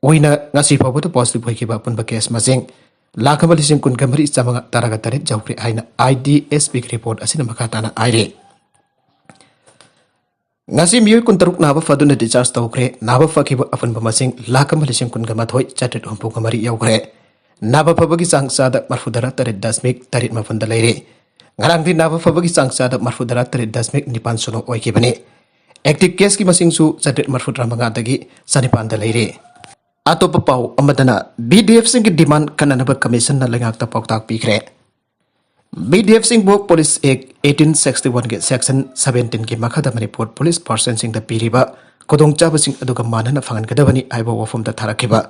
ꯑꯣꯏꯅ ꯉꯁꯤ ꯐꯥꯎꯕꯗ ꯄꯣꯖꯤꯇꯤꯚ ꯑꯣꯏꯈꯤꯕ ꯑꯄꯨꯟꯕ ꯀꯦꯁ ꯃꯁꯤꯡ ꯂꯥꯈ ꯑꯃ ꯂꯤꯁꯤꯡ ꯀꯨꯟꯒ ꯃꯔꯤ ꯆꯥꯝꯃꯉꯥ ꯇꯔꯥꯒ ꯇꯔꯦꯠ ꯌꯧꯈ꯭ꯔꯦ ꯍꯥꯏꯅ ꯑꯥꯏ ꯗꯤ ꯑꯦꯁ ꯕꯤꯒꯤ ꯔꯤꯄꯣꯔꯠ ꯑꯁꯤꯅ ꯃꯈꯥ ꯇꯥꯅ ꯍꯥꯏꯔꯤ꯫ ꯉꯁꯤ ꯃꯤꯑꯣꯏ ꯀꯨꯟꯇꯔꯨꯛ ꯅꯥꯕ ꯐꯗꯨꯅ ꯗꯤꯁꯆꯥꯔꯖ ꯇꯧꯈ꯭ꯔꯦ꯫ ꯅꯥꯕ ꯐꯈꯤꯕ ꯑꯄꯨꯟꯕ ꯃꯁꯤꯡ ꯂꯥꯈ ꯑꯃ ꯂꯤꯁꯤꯡ ꯀꯨꯟꯒ ꯃꯥꯊꯣꯏ ꯆꯥꯇ꯭ꯔꯦꯠ ꯍꯨꯝꯐꯨꯒ ꯃꯔꯤ ꯌꯧꯈ꯭ꯔꯦ꯫ ꯅꯥꯕ ꯐꯕꯒꯤ ꯆꯥꯡ ꯆꯥꯗ ꯃꯔꯐꯨꯇꯔꯥ ꯇꯔꯦꯠ ꯗꯁꯃꯤꯛ ꯇꯔꯦꯠ ꯃꯥꯄꯟꯗ ꯂꯩꯔꯦ꯫ ꯉꯔꯥꯡꯗꯤ ꯅꯥꯕ ꯐꯕꯒꯤ ꯆꯥꯡ ꯆꯥꯗ ꯃꯔꯐꯨꯇꯔꯥ ꯇꯔꯦꯠ ꯗꯁꯃꯤꯛ ꯅꯤꯄꯥꯟ ꯁꯤꯅꯣ ꯑꯣꯏꯈꯤꯕꯅꯤ꯫ ꯑꯦꯛꯇꯤꯚ ꯀꯦꯁꯀꯤ ꯃꯁꯤꯡꯁꯨ ꯆꯥꯇ꯭ꯔꯦꯠ ꯃꯔꯐꯨꯇꯔꯥ ꯃꯉꯥꯗꯒꯤ ꯆꯅꯤꯄꯥꯟꯗ ꯂꯩꯔꯦ꯫ ꯑꯇꯣꯞꯄ ꯄꯥꯎ ꯑꯃꯗꯅ, ꯕꯤ ꯗꯤ ꯑꯦꯐꯁꯤꯡꯒꯤ ꯗꯤꯃꯥꯟ ꯀꯟꯅꯅꯕ ꯀꯃꯤꯁꯟꯅ ꯂꯩꯉꯥꯛꯇ ꯄꯥꯎꯇꯥꯛ ꯄꯤꯈ꯭ꯔꯦ꯫ ꯕꯤ ꯗꯤ ꯑꯦꯐꯁꯤꯡꯕꯨ ꯄꯨꯂꯤꯁ ꯑꯦꯛ ꯑꯩꯠꯇꯤꯟ ꯁꯤꯛꯁꯇꯤ ꯋꯥꯟꯒꯤ ꯁꯦꯛꯁꯟ ꯁꯕꯦꯟꯇꯤꯟꯒꯤ ꯃꯈꯥꯗ ꯃꯅꯤꯄꯨꯔ ꯄꯨꯂꯤꯁ ꯄꯥꯔꯁꯟꯁꯤꯡꯗ ꯄꯤꯔꯤꯕ ꯈꯨꯗꯣꯡꯆꯥꯕꯁꯤꯡ ꯑꯗꯨꯒ ꯃꯥꯟꯅꯅ ꯐꯪꯍꯟꯒꯗꯕꯅꯤ ꯍꯥꯏꯕ ꯋꯥꯐꯝꯗ ꯊꯥꯔꯛꯈꯤꯕ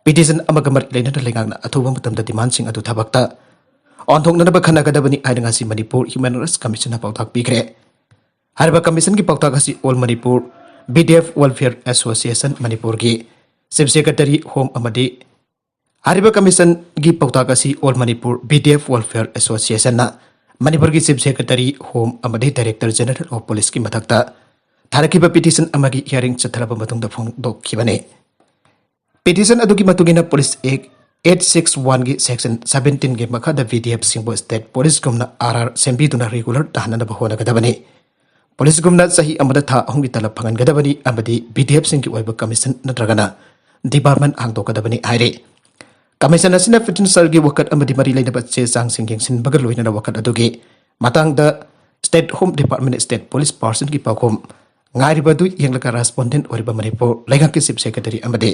ꯄꯤꯇꯤꯁꯟ ꯑꯃꯒ ꯃꯔꯤ ꯂꯩꯅꯅ ꯂꯩꯉꯥꯛꯅ ꯑꯊꯨꯕ ꯃꯇꯝꯗ ꯗꯤꯃꯥꯟꯁꯤꯡ ꯑꯗꯨ ꯊꯕꯛꯇ ꯑꯣꯟꯊꯣꯛꯅꯅꯕ ꯈꯟꯅꯒꯗꯕꯅꯤ ꯍꯥꯏꯅ ꯉꯁꯤ ꯃꯅꯤꯄꯨꯔ ꯍ꯭ꯌꯨꯃꯦꯟ ꯔꯥꯏꯠꯁ ꯀꯃꯤꯁꯟꯅ ꯄꯥꯎꯇꯥꯛ ꯄꯤꯈ꯭ꯔꯦ꯫ ꯍꯥꯏꯔꯤꯕ ꯀꯃꯤꯁꯟꯒꯤ ꯄꯥꯎꯇꯥꯛ ꯑꯁꯤ all Manipur B D F welfare association ꯃꯅꯤꯄꯨꯔꯒꯤ ꯆꯤꯐ ꯁꯦꯀ꯭ꯔꯦꯇꯔꯤ ꯍꯣꯝ ꯑꯃꯗꯤ ꯍꯥꯏꯔꯤꯕ ꯀꯃꯤꯁꯟꯒꯤ ꯄꯥꯎꯇꯥꯛ ꯑꯁꯤ all Manipur B D F welfare ꯑꯦꯁꯣꯁꯤꯌꯦꯁꯟꯅ ꯃꯅꯤꯄꯨꯔꯒꯤ ꯆꯤꯐ ꯁꯦꯀ꯭ꯔꯦꯇꯔꯤ ꯍꯣꯝ ꯑꯃꯗꯤ ꯗꯥꯏꯔꯦꯛꯇꯔ ꯖꯦꯅꯔꯦꯜ ꯑꯣꯐ ꯄꯨꯂꯤꯁꯀꯤ ꯃꯊꯛꯇ ꯊꯥꯔꯛꯈꯤꯕ ꯄꯤꯇꯤꯁꯟ ꯑꯃꯒꯤ ꯍꯤꯌꯥꯔꯤꯡ ꯆꯠꯊꯔꯕ ꯃꯇꯨꯡꯗ ꯐꯣꯡꯗꯣꯛꯈꯤꯕꯅꯤ꯫ ꯄꯤꯇꯤꯁꯟ ꯑꯗꯨꯒꯤ ꯃꯇꯨꯡ ꯏꯟꯅ ꯄꯨꯂꯤꯁ ꯑꯦꯛ ꯑꯩꯠ ꯁꯤꯛꯁ ꯋꯥꯟꯒꯤ ꯁꯦꯛꯁꯟ ꯁꯕꯦꯟꯇꯤꯟꯒꯤ ꯃꯈꯥꯗ ꯕꯤ ꯗꯤ ꯑꯦꯐꯁꯤꯡꯕꯨ ꯁ꯭ꯇꯦꯠ ꯄꯨꯂꯤꯁꯀꯨꯝꯅ ꯑꯥꯔ ꯑꯥꯔ ꯁꯦꯝꯕꯤꯗꯨꯅ ꯔꯤꯒꯨꯂꯔ ꯇꯥꯍꯟꯅꯕ ꯍꯣꯠꯅꯒꯗꯕꯅꯤ꯫ ꯄꯨꯂꯤꯁꯀꯨꯝꯅ ꯆꯍꯤ ꯑꯃꯗ ꯊꯥ ꯑꯍꯨꯝꯒꯤ ꯇꯂꯕ ꯐꯪꯍꯟꯒꯗꯕꯅꯤ ꯑꯃꯗꯤ ꯕꯤ ꯗꯤ ꯑꯦꯐꯁꯤꯡꯒꯤ ꯑꯣꯏꯕ ꯀꯃꯤꯁꯟ ꯅꯠꯇ꯭ꯔꯒꯅ ꯗꯤꯄꯥꯔꯠꯃꯦꯟ ꯍꯥꯡꯗꯣꯛꯀꯗꯕꯅꯤ ꯍꯥꯏꯔꯤ꯫ ꯀꯃꯤꯁꯟ ꯑꯁꯤꯅ ꯐꯤꯇꯤꯟꯁꯔꯒꯤ ꯋꯥꯀꯠ ꯑꯃꯗꯤ ꯃꯔꯤ ꯂꯩꯅꯕ ꯆꯦ ꯆꯥꯡꯁꯤꯡ ꯌꯦꯡꯁꯤꯟꯕꯒ ꯂꯣꯏꯅꯅ ꯋꯥꯀꯠ ꯑꯗꯨꯒꯤ ꯃꯇꯥꯡꯗ state home department, state police ꯄꯥꯔꯁꯟꯒꯤ ꯄꯥꯎꯈꯨꯝ ꯉꯥꯏꯔꯤꯕ ꯑꯗꯨ ꯌꯦꯡꯂꯒ ꯔꯦꯁꯄꯣꯟꯗꯦꯟꯠ ꯑꯣꯏꯔꯤꯕ ꯃꯅꯤꯄꯨꯔ ꯂꯩꯉꯥꯛꯀꯤ ꯆꯤꯐ ꯁꯦꯀ꯭ꯔꯦꯇꯔꯤ ꯑꯃꯗꯤ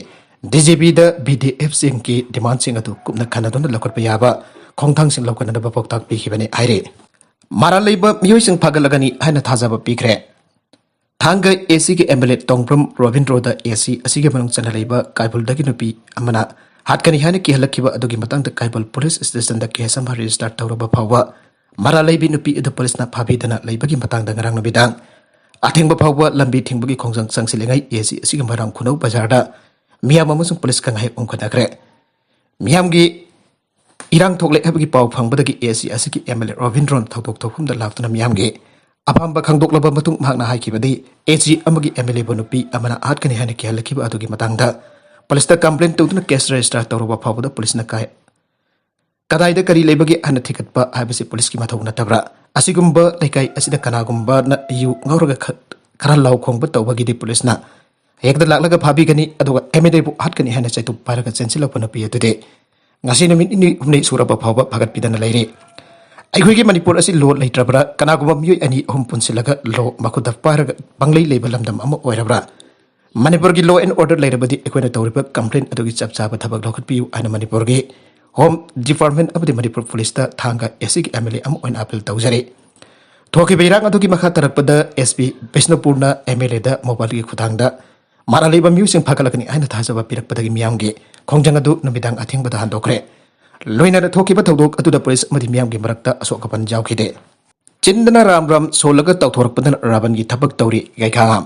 ꯗꯤ ꯖꯤ ꯄꯤꯗ ꯕꯤ ꯗꯤ ꯑꯦꯐꯁꯤꯡꯒꯤ ꯗꯤꯃꯥꯟꯁꯤꯡ ꯑꯗꯨ ꯀꯨꯞꯅ ꯈꯟꯅꯗꯨꯅ ꯂꯧꯈꯠꯄ ꯌꯥꯕ ꯈꯣꯡꯊꯥꯡꯁꯤꯡ ꯂꯧꯈꯠꯅꯅꯕ ꯄꯥꯎꯇꯥꯛ ꯄꯤꯈꯤꯕꯅꯤ ꯍꯥꯏꯔꯤ꯫ ꯃꯔꯥꯜ ꯂꯩꯕ ꯃꯤꯑꯣꯏꯁꯤꯡ ꯐꯥꯒꯠꯂꯒꯅꯤ ꯍꯥꯏꯅ ꯊꯥꯖꯕ ꯄꯤꯈ꯭ꯔꯦ꯫ ꯊꯥꯡꯒ ꯑꯦ ꯁꯤꯒꯤ ꯑꯦꯝ ꯑꯦꯜ ꯑꯦ ꯇꯣꯡꯕ꯭ꯔꯝ ꯔꯣꯕꯤꯟꯗ꯭ꯔꯣꯗ ꯑꯦ ꯁꯤ ꯑꯁꯤꯒꯤ ꯃꯅꯨꯡ ꯆꯟꯅ ꯂꯩꯕ ꯀꯥꯏꯕꯨꯜꯗꯒꯤ ꯅꯨꯄꯤ ꯑꯃꯅ ꯍꯥꯠꯀꯅꯤ ꯍꯥꯏꯅ ꯀꯤꯍꯜꯂꯛꯈꯤꯕ ꯑꯗꯨꯒꯤ ꯃꯇꯥꯡꯗ ꯀꯥꯏꯕꯨꯜ ꯄꯨꯂꯤꯁ ꯁ꯭ꯇꯦꯁꯟꯗ ꯀꯦꯁ ꯑꯃ ꯔꯦꯖꯤꯁꯇꯔ ꯇꯧꯔꯕ ꯐꯥꯎꯕ ꯃꯔꯥꯜ ꯂꯩꯕꯤ ꯅꯨꯄꯤ ꯑꯗꯨ ꯄꯨꯂꯤꯁꯅ ꯐꯥꯕꯤꯗꯅ ꯂꯩꯕꯒꯤ ꯃꯇꯥꯡꯗ ꯉꯔꯥꯡ ꯅꯨꯃꯤꯗꯥꯡ ꯑꯊꯦꯡꯕ ꯐꯥꯎꯕ ꯂꯝꯕꯤ ꯊꯤꯡꯕꯒꯤ ꯈꯣꯡꯖꯪ ꯆꯪꯁꯤꯜꯂꯤꯉꯩ ꯑꯦ ꯁꯤ ꯑꯁꯤꯒꯤ ꯃꯣꯏꯔꯥꯡ ꯈꯨꯅꯧ ꯕꯖꯥꯔꯗ ꯃꯤꯌꯥꯝ ꯑꯃꯁꯨꯡ ꯄꯨꯂꯤꯁꯀ ꯉꯥꯏꯍꯥꯛ ꯎꯪꯈꯠꯅꯈ꯭ꯔꯦ꯫ ꯃꯤꯌꯥꯝꯒꯤ ꯏꯔꯥꯡ ꯊꯣꯛꯂꯦ ꯍꯥꯏꯕꯒꯤ ꯄꯥꯎ ꯐꯪꯕꯗꯒꯤ ꯑꯦ ꯁꯤ ꯑꯁꯤꯒꯤ ꯑꯦꯝ ꯑꯦꯜ ꯑꯦ ꯔꯣꯕꯤꯟꯗ꯭ꯔꯣꯟ ꯊꯧꯗꯣꯛ ꯊꯣꯛꯐꯝꯗ ꯂꯥꯛꯇꯨꯅ ꯃꯤꯌꯥꯝꯒꯤ ꯑꯄꯥꯝꯕ ꯈꯪꯗꯣꯛꯂꯕ ꯃꯇꯨꯡ ꯃꯍꯥꯛꯅ ꯍꯥꯏꯈꯤꯕꯗꯤ, ꯑꯦ ꯁꯤ ꯑꯃꯒꯤ ꯑꯦꯝ ꯑꯦꯜ ꯑꯦꯕꯨ ꯅꯨꯄꯤ ꯑꯃꯅ ꯍꯥꯠꯀꯅꯤ ꯍꯥꯏꯅ ꯀꯤꯍꯜꯂꯛꯈꯤꯕ ꯑꯗꯨꯒꯤ ꯃꯇꯥꯡꯗ ꯄꯨꯂꯤꯁꯇ ꯀꯝꯄ꯭ꯂꯦꯟ ꯇꯧꯗꯨꯅ ꯀꯦꯁ ꯔꯦꯖꯤꯁꯇꯔ ꯇꯧꯔꯕ ꯐꯥꯎꯕꯗ ꯄꯨꯂꯤꯁꯅ ꯀꯥꯏ-, ꯀꯗꯥꯏꯗ ꯀꯔꯤ ꯂꯩꯕꯒꯦ ꯍꯥꯏꯅ ꯊꯤꯒꯠꯄ ꯍꯥꯏꯕꯁꯤ ꯄꯨꯂꯤꯁꯀꯤ ꯃꯊꯧ ꯅꯠꯇꯕ꯭ꯔꯥ? ꯑꯁꯤꯒꯨꯝꯕ ꯂꯩꯀꯥꯏ ꯑꯁꯤꯗ ꯀꯅꯥꯒꯨꯝꯕꯅ ꯌꯨ ꯉꯧꯔꯒ ꯈ-, ꯈꯔ ꯂꯥꯎ ꯈꯣꯡꯕ ꯇꯧꯕꯒꯤꯗꯤ ꯄꯨꯂꯤꯁꯅ ꯍꯦꯛꯇ ꯂꯥꯛꯂꯒ ꯐꯥꯕꯤꯒꯅꯤ, ꯑꯗꯨꯒ ꯑꯦꯝ ꯑꯦꯜ ꯑꯦꯕꯨ ꯍꯥꯠꯀꯅꯤ ꯍꯥꯏꯅ ꯆꯩꯇꯨꯞ ꯄꯥꯏꯔꯒ ꯆꯦꯟꯁꯤꯜꯂꯛꯄ ꯅꯨꯄꯤ ꯑꯗꯨꯗꯤ ꯉꯁꯤ ꯅꯨꯃꯤꯠ ꯅꯤꯅꯤ ꯍꯨꯝꯅꯤ ꯁꯨꯔꯕ ꯐꯥꯎꯕ ꯐꯥꯒꯠꯄꯤꯗꯅ ꯂꯩꯔꯤ꯫ ꯑꯩꯈꯣꯏꯒꯤ ꯃꯅꯤꯄꯨꯔ ꯑꯁꯤ ꯂꯣ ꯂꯩꯇ꯭ꯔꯕ꯭ꯔꯥ? ꯀꯅꯥꯒꯨꯝꯕ ꯃꯤꯑꯣꯏ ꯑꯅꯤ ꯑꯍꯨꯝ ꯄꯨꯟꯁꯤꯜꯂꯒ ꯂꯣ ꯃꯈꯨꯠꯇ ꯄꯥꯏꯔꯒ ꯄꯪꯂꯩ ꯂꯩꯕ ꯂꯝꯗꯝ ꯑꯃ ꯑꯣꯏꯔꯕ꯭ꯔꯥ? ꯃꯅꯤꯄꯨꯔꯒꯤ ꯂꯣ ꯑꯦꯟ ꯑꯣꯔꯗꯔ ꯂꯩꯔꯕꯗꯤ ꯑꯩꯈꯣꯏꯅ ꯇꯧꯔꯤꯕ ꯀꯝꯄ꯭ꯂꯦꯟ ꯑꯗꯨꯒꯤ ꯆꯞ ꯆꯥꯕ ꯊꯕꯛ ꯂꯧꯈꯠꯄꯤꯌꯨ ꯍꯥꯏꯅ ꯃꯅꯤꯄꯨꯔꯒꯤ ꯍꯣꯝ ꯗꯤꯄꯥꯔꯠꯃꯦꯟ ꯑꯃꯗꯤ ꯃꯅꯤꯄꯨꯔ ꯄꯨꯂꯤꯁꯇ ꯊꯥꯡꯒ ꯑꯦ ꯁꯤꯒꯤ ꯑꯦꯝ ꯑꯦꯜ ꯑꯦ ꯑꯃ ꯑꯣꯏꯅ ꯑꯄꯤꯜ ꯇꯧꯖꯔꯤ꯫ ꯊꯣꯛꯈꯤꯕ ꯏꯔꯥꯡ ꯑꯗꯨꯒꯤ ꯃꯈꯥ ꯇꯥꯔꯛꯄꯗ ꯑꯦꯁ ꯄꯤ ꯕꯤꯁꯅꯨꯄꯨꯔꯅ ꯑꯦꯝ ꯑꯦꯜ ꯑꯦꯗ ꯃꯣꯕꯥꯏꯜꯒꯤ ꯈꯨꯠꯊꯥꯡꯗ ꯃꯔꯥꯜ ꯂꯩꯕ ꯃꯤꯑꯣꯏꯁꯤꯡ ꯐꯥꯒꯠꯂꯛꯀꯅꯤ ꯍꯥꯏꯅ ꯊꯥꯖꯕ ꯄꯤꯔꯛꯄꯗꯒꯤ ꯃꯤꯌꯥꯝꯒꯤ ꯈꯣꯡꯖꯪ ꯑꯗꯨ ꯅꯨꯃꯤꯗꯥꯡ ꯑꯊꯦꯡꯕꯗ ꯍꯟꯗꯣꯛꯈ꯭ꯔꯦ꯫ ꯂꯣꯏꯅꯅ ꯊꯣꯛꯈꯤꯕ ꯊꯧꯗꯣꯛ ꯑꯗꯨꯗ ꯄꯨꯂꯤꯁ ꯑꯃꯗꯤ ꯃꯤꯌꯥꯝꯒꯤ ꯃꯔꯛꯇ ꯑꯁꯣꯛ ꯑꯄꯟ ꯌꯥꯎꯈꯤꯗꯦ꯫ ꯆꯤꯟꯗꯅ ꯔꯥꯝ ꯔꯥꯝ ꯁꯣꯜꯂꯒ ꯇꯧꯊꯣꯔꯛꯄꯗꯅ ꯔꯥꯕꯟꯒꯤ ꯊꯕꯛ ꯇꯧꯔꯤ ꯒꯩꯈꯥꯉꯝ꯫